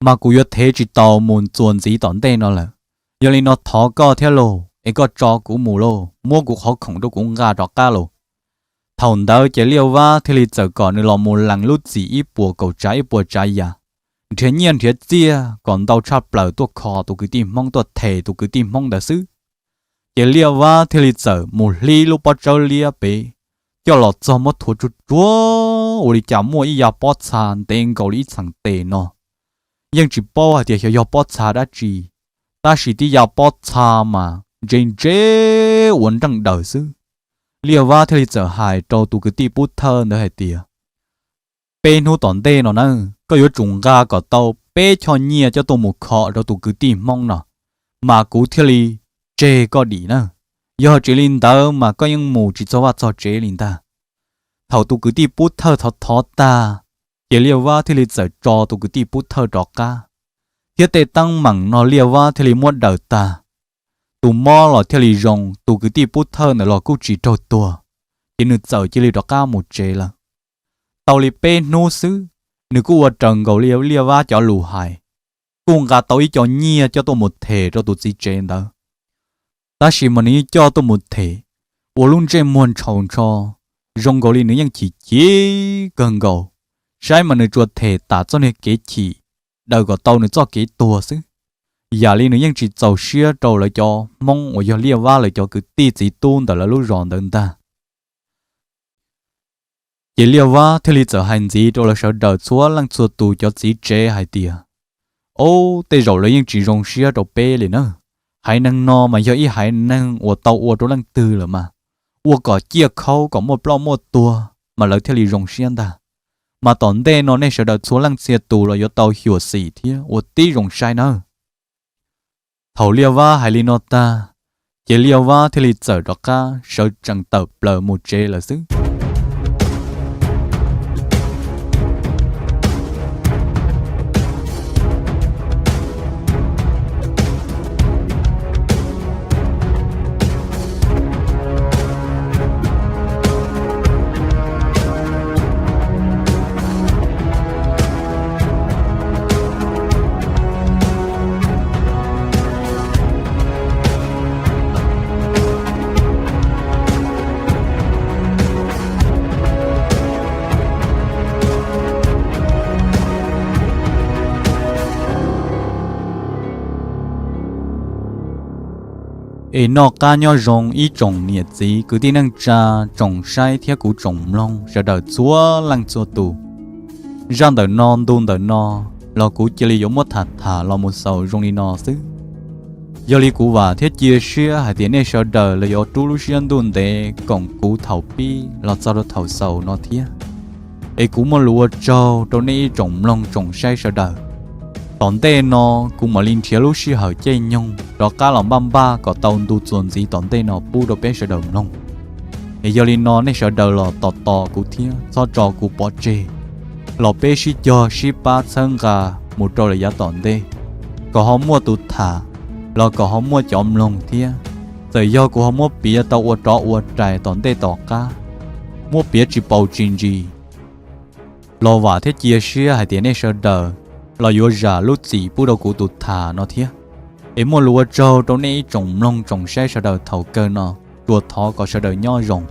mas kuv yuav thev tsis tau mus txuas ntxiv tom ntej no lawm. Yog li no thov koj thiab lauj, es koj tso kuv mus lauj, muab kuv qhov khoom rau kuv nqa rov qab lauj. Thaum ntawd ces Liaj Vab thiaj li txawm kom nws los mus lees lub txim ib puas kaum tsav ib puas tsav yam, nrhiav nyiaj nrhiav txiaj kom ntau tshaj plaws tuaj kho tus kwv tij Hmoob, tuaj them tus kwv tij Hmoob ntawd xwb. Ces Liaj Vab thiaj li txawm mus hlib lub pob tsawb liab pem, coj los txog muab thuav tsuag tsuag, ua li cas muaj ib yav pob txha ntev nkaus li ib txheem tes no. Yeej tsis paub hais tias xyov yog pob txha dab tsi, tab sis tib yav pob txha mas ntse ntse ua nreej daws xwb. Liaj Vab thiaj li txawm hais rau tus kwv tij pub thawj ntawd hais tias, Peb hnub tom ntej no na, koj yuav tsum nqa kom tau peb choj nyiaj coj tuaj mus kho rau tus kwv tij Hmoob no, mas kuv thiaj li tseg koj dim na. Yog tsis li ntawd mas koj yeej mus tsis txog vaj txog tsev li ntag. Thaum tus kwv tij pub thawj thov thov tag, ces Liaj Vab thiaj li txawm tso tus kwv tij pub thawj rov qab, thiab tej teeb meem no Liaj Vab thiaj li muab daws tag. Tus mob los thiaj li zoo, tus kwv tij pub thawj ntawd los kuj tsis raug tuag, ces nws txawm cia li rov qab mus tsev lawm. Tau li peb hnub xwb, nws kuj ua raws nkaus li Liaj Vab cov lus hais, kuj nqa tau ib co nyiaj coj tuaj mus them rau tus txiv tsev ntawd. Tab sis mas nws yeej coj tuaj mus them, ua lub ntsej muag ntshaus ntsho, zoo nkaus li nws yeej chim chim kawg nkaus, saib mas nws tsuas them tam txoj niag kev chim daws kom tau nws txoj kev tuag xwb, yam li nws yeej tsis txaus siab rau lawv cov Hmoob uas yog Liaj Vab lawv cov kwv tij txiv tub ntawm lawv lub zos ntawd ntag. Ces Liaj Vab thiaj li txawm hais ntxiv rau lawv sawv daws txhua leej txhua tus cov txiv tsev hais tias, Ob, tej zaum lawv yeej tsis zoo siab rau peb li na. Haiv neeg no mas yog ib haiv neeg uas tau ua rau leej twg lawm mas, ua kom ciaj khaub kom muaj ploj muaj tuag mas lawv thiaj li zoo siab ntag. Mas tom ntej no nej sawv daws txhua leej txhia tus los yuav tau xyuam xim thiab ua tib zoo saib nawb. Thaum Liaj Vab hais li no tag, Ces Liaj Vab thiaj li txawm rov qab sawv tsees tawm plaws mus tsev lawm xwb. Es noj qab nyob zoo ib tsoom niam txiv kwv tij neej tsa, tsoom saib thiab kuv tsoom mloog sawv daws txhua leej txhua tus. Zaj ntawm no ntu ntawm no los kuv cia li yuav muab tham tham los mus xaus zoo li no xwb. Yog li kuv vam thiab cia siab hais tias nej sawv daws los yuav rub lub siab ntuj ntev koom kuv thaum pib los txog rau thaum xaus no thiab. Es kuv muaj lus ua tsaug rau nej ib tsoom mloog tsoom saib sawv daws. Tom ntej no kuv mam li nrhiav lub sij hawm caij nyoog rov qab los npaj npaj kom tau ntu txuas ntxiv tom ntej no pub rau peb sawv daws mloog. Es yog li no nej sawv daws los tos tos kuv thiab txhob tso kuv pov tseg, los peb sib cog sib pab txhawb nqa mus rau lawm yav tom ntej, kom ho muaj tus tham, los kom ho muaj cov mloog thiab. Txawm yog kuv ho muab piav tau ua rov ua rais tom ntej tom qab, muab piav tsis paus tsis ntsis, los vam thiab cia siab hais tias nej sawv daws los yuav zam lub txim pub rau kuv tus tham no thiab. Es muaj lus ua tsaug rau nej ib tsoom mloog tsoom saib sawv daws thaum kawg no, tsuas thov kom sawv daws nyob zoo.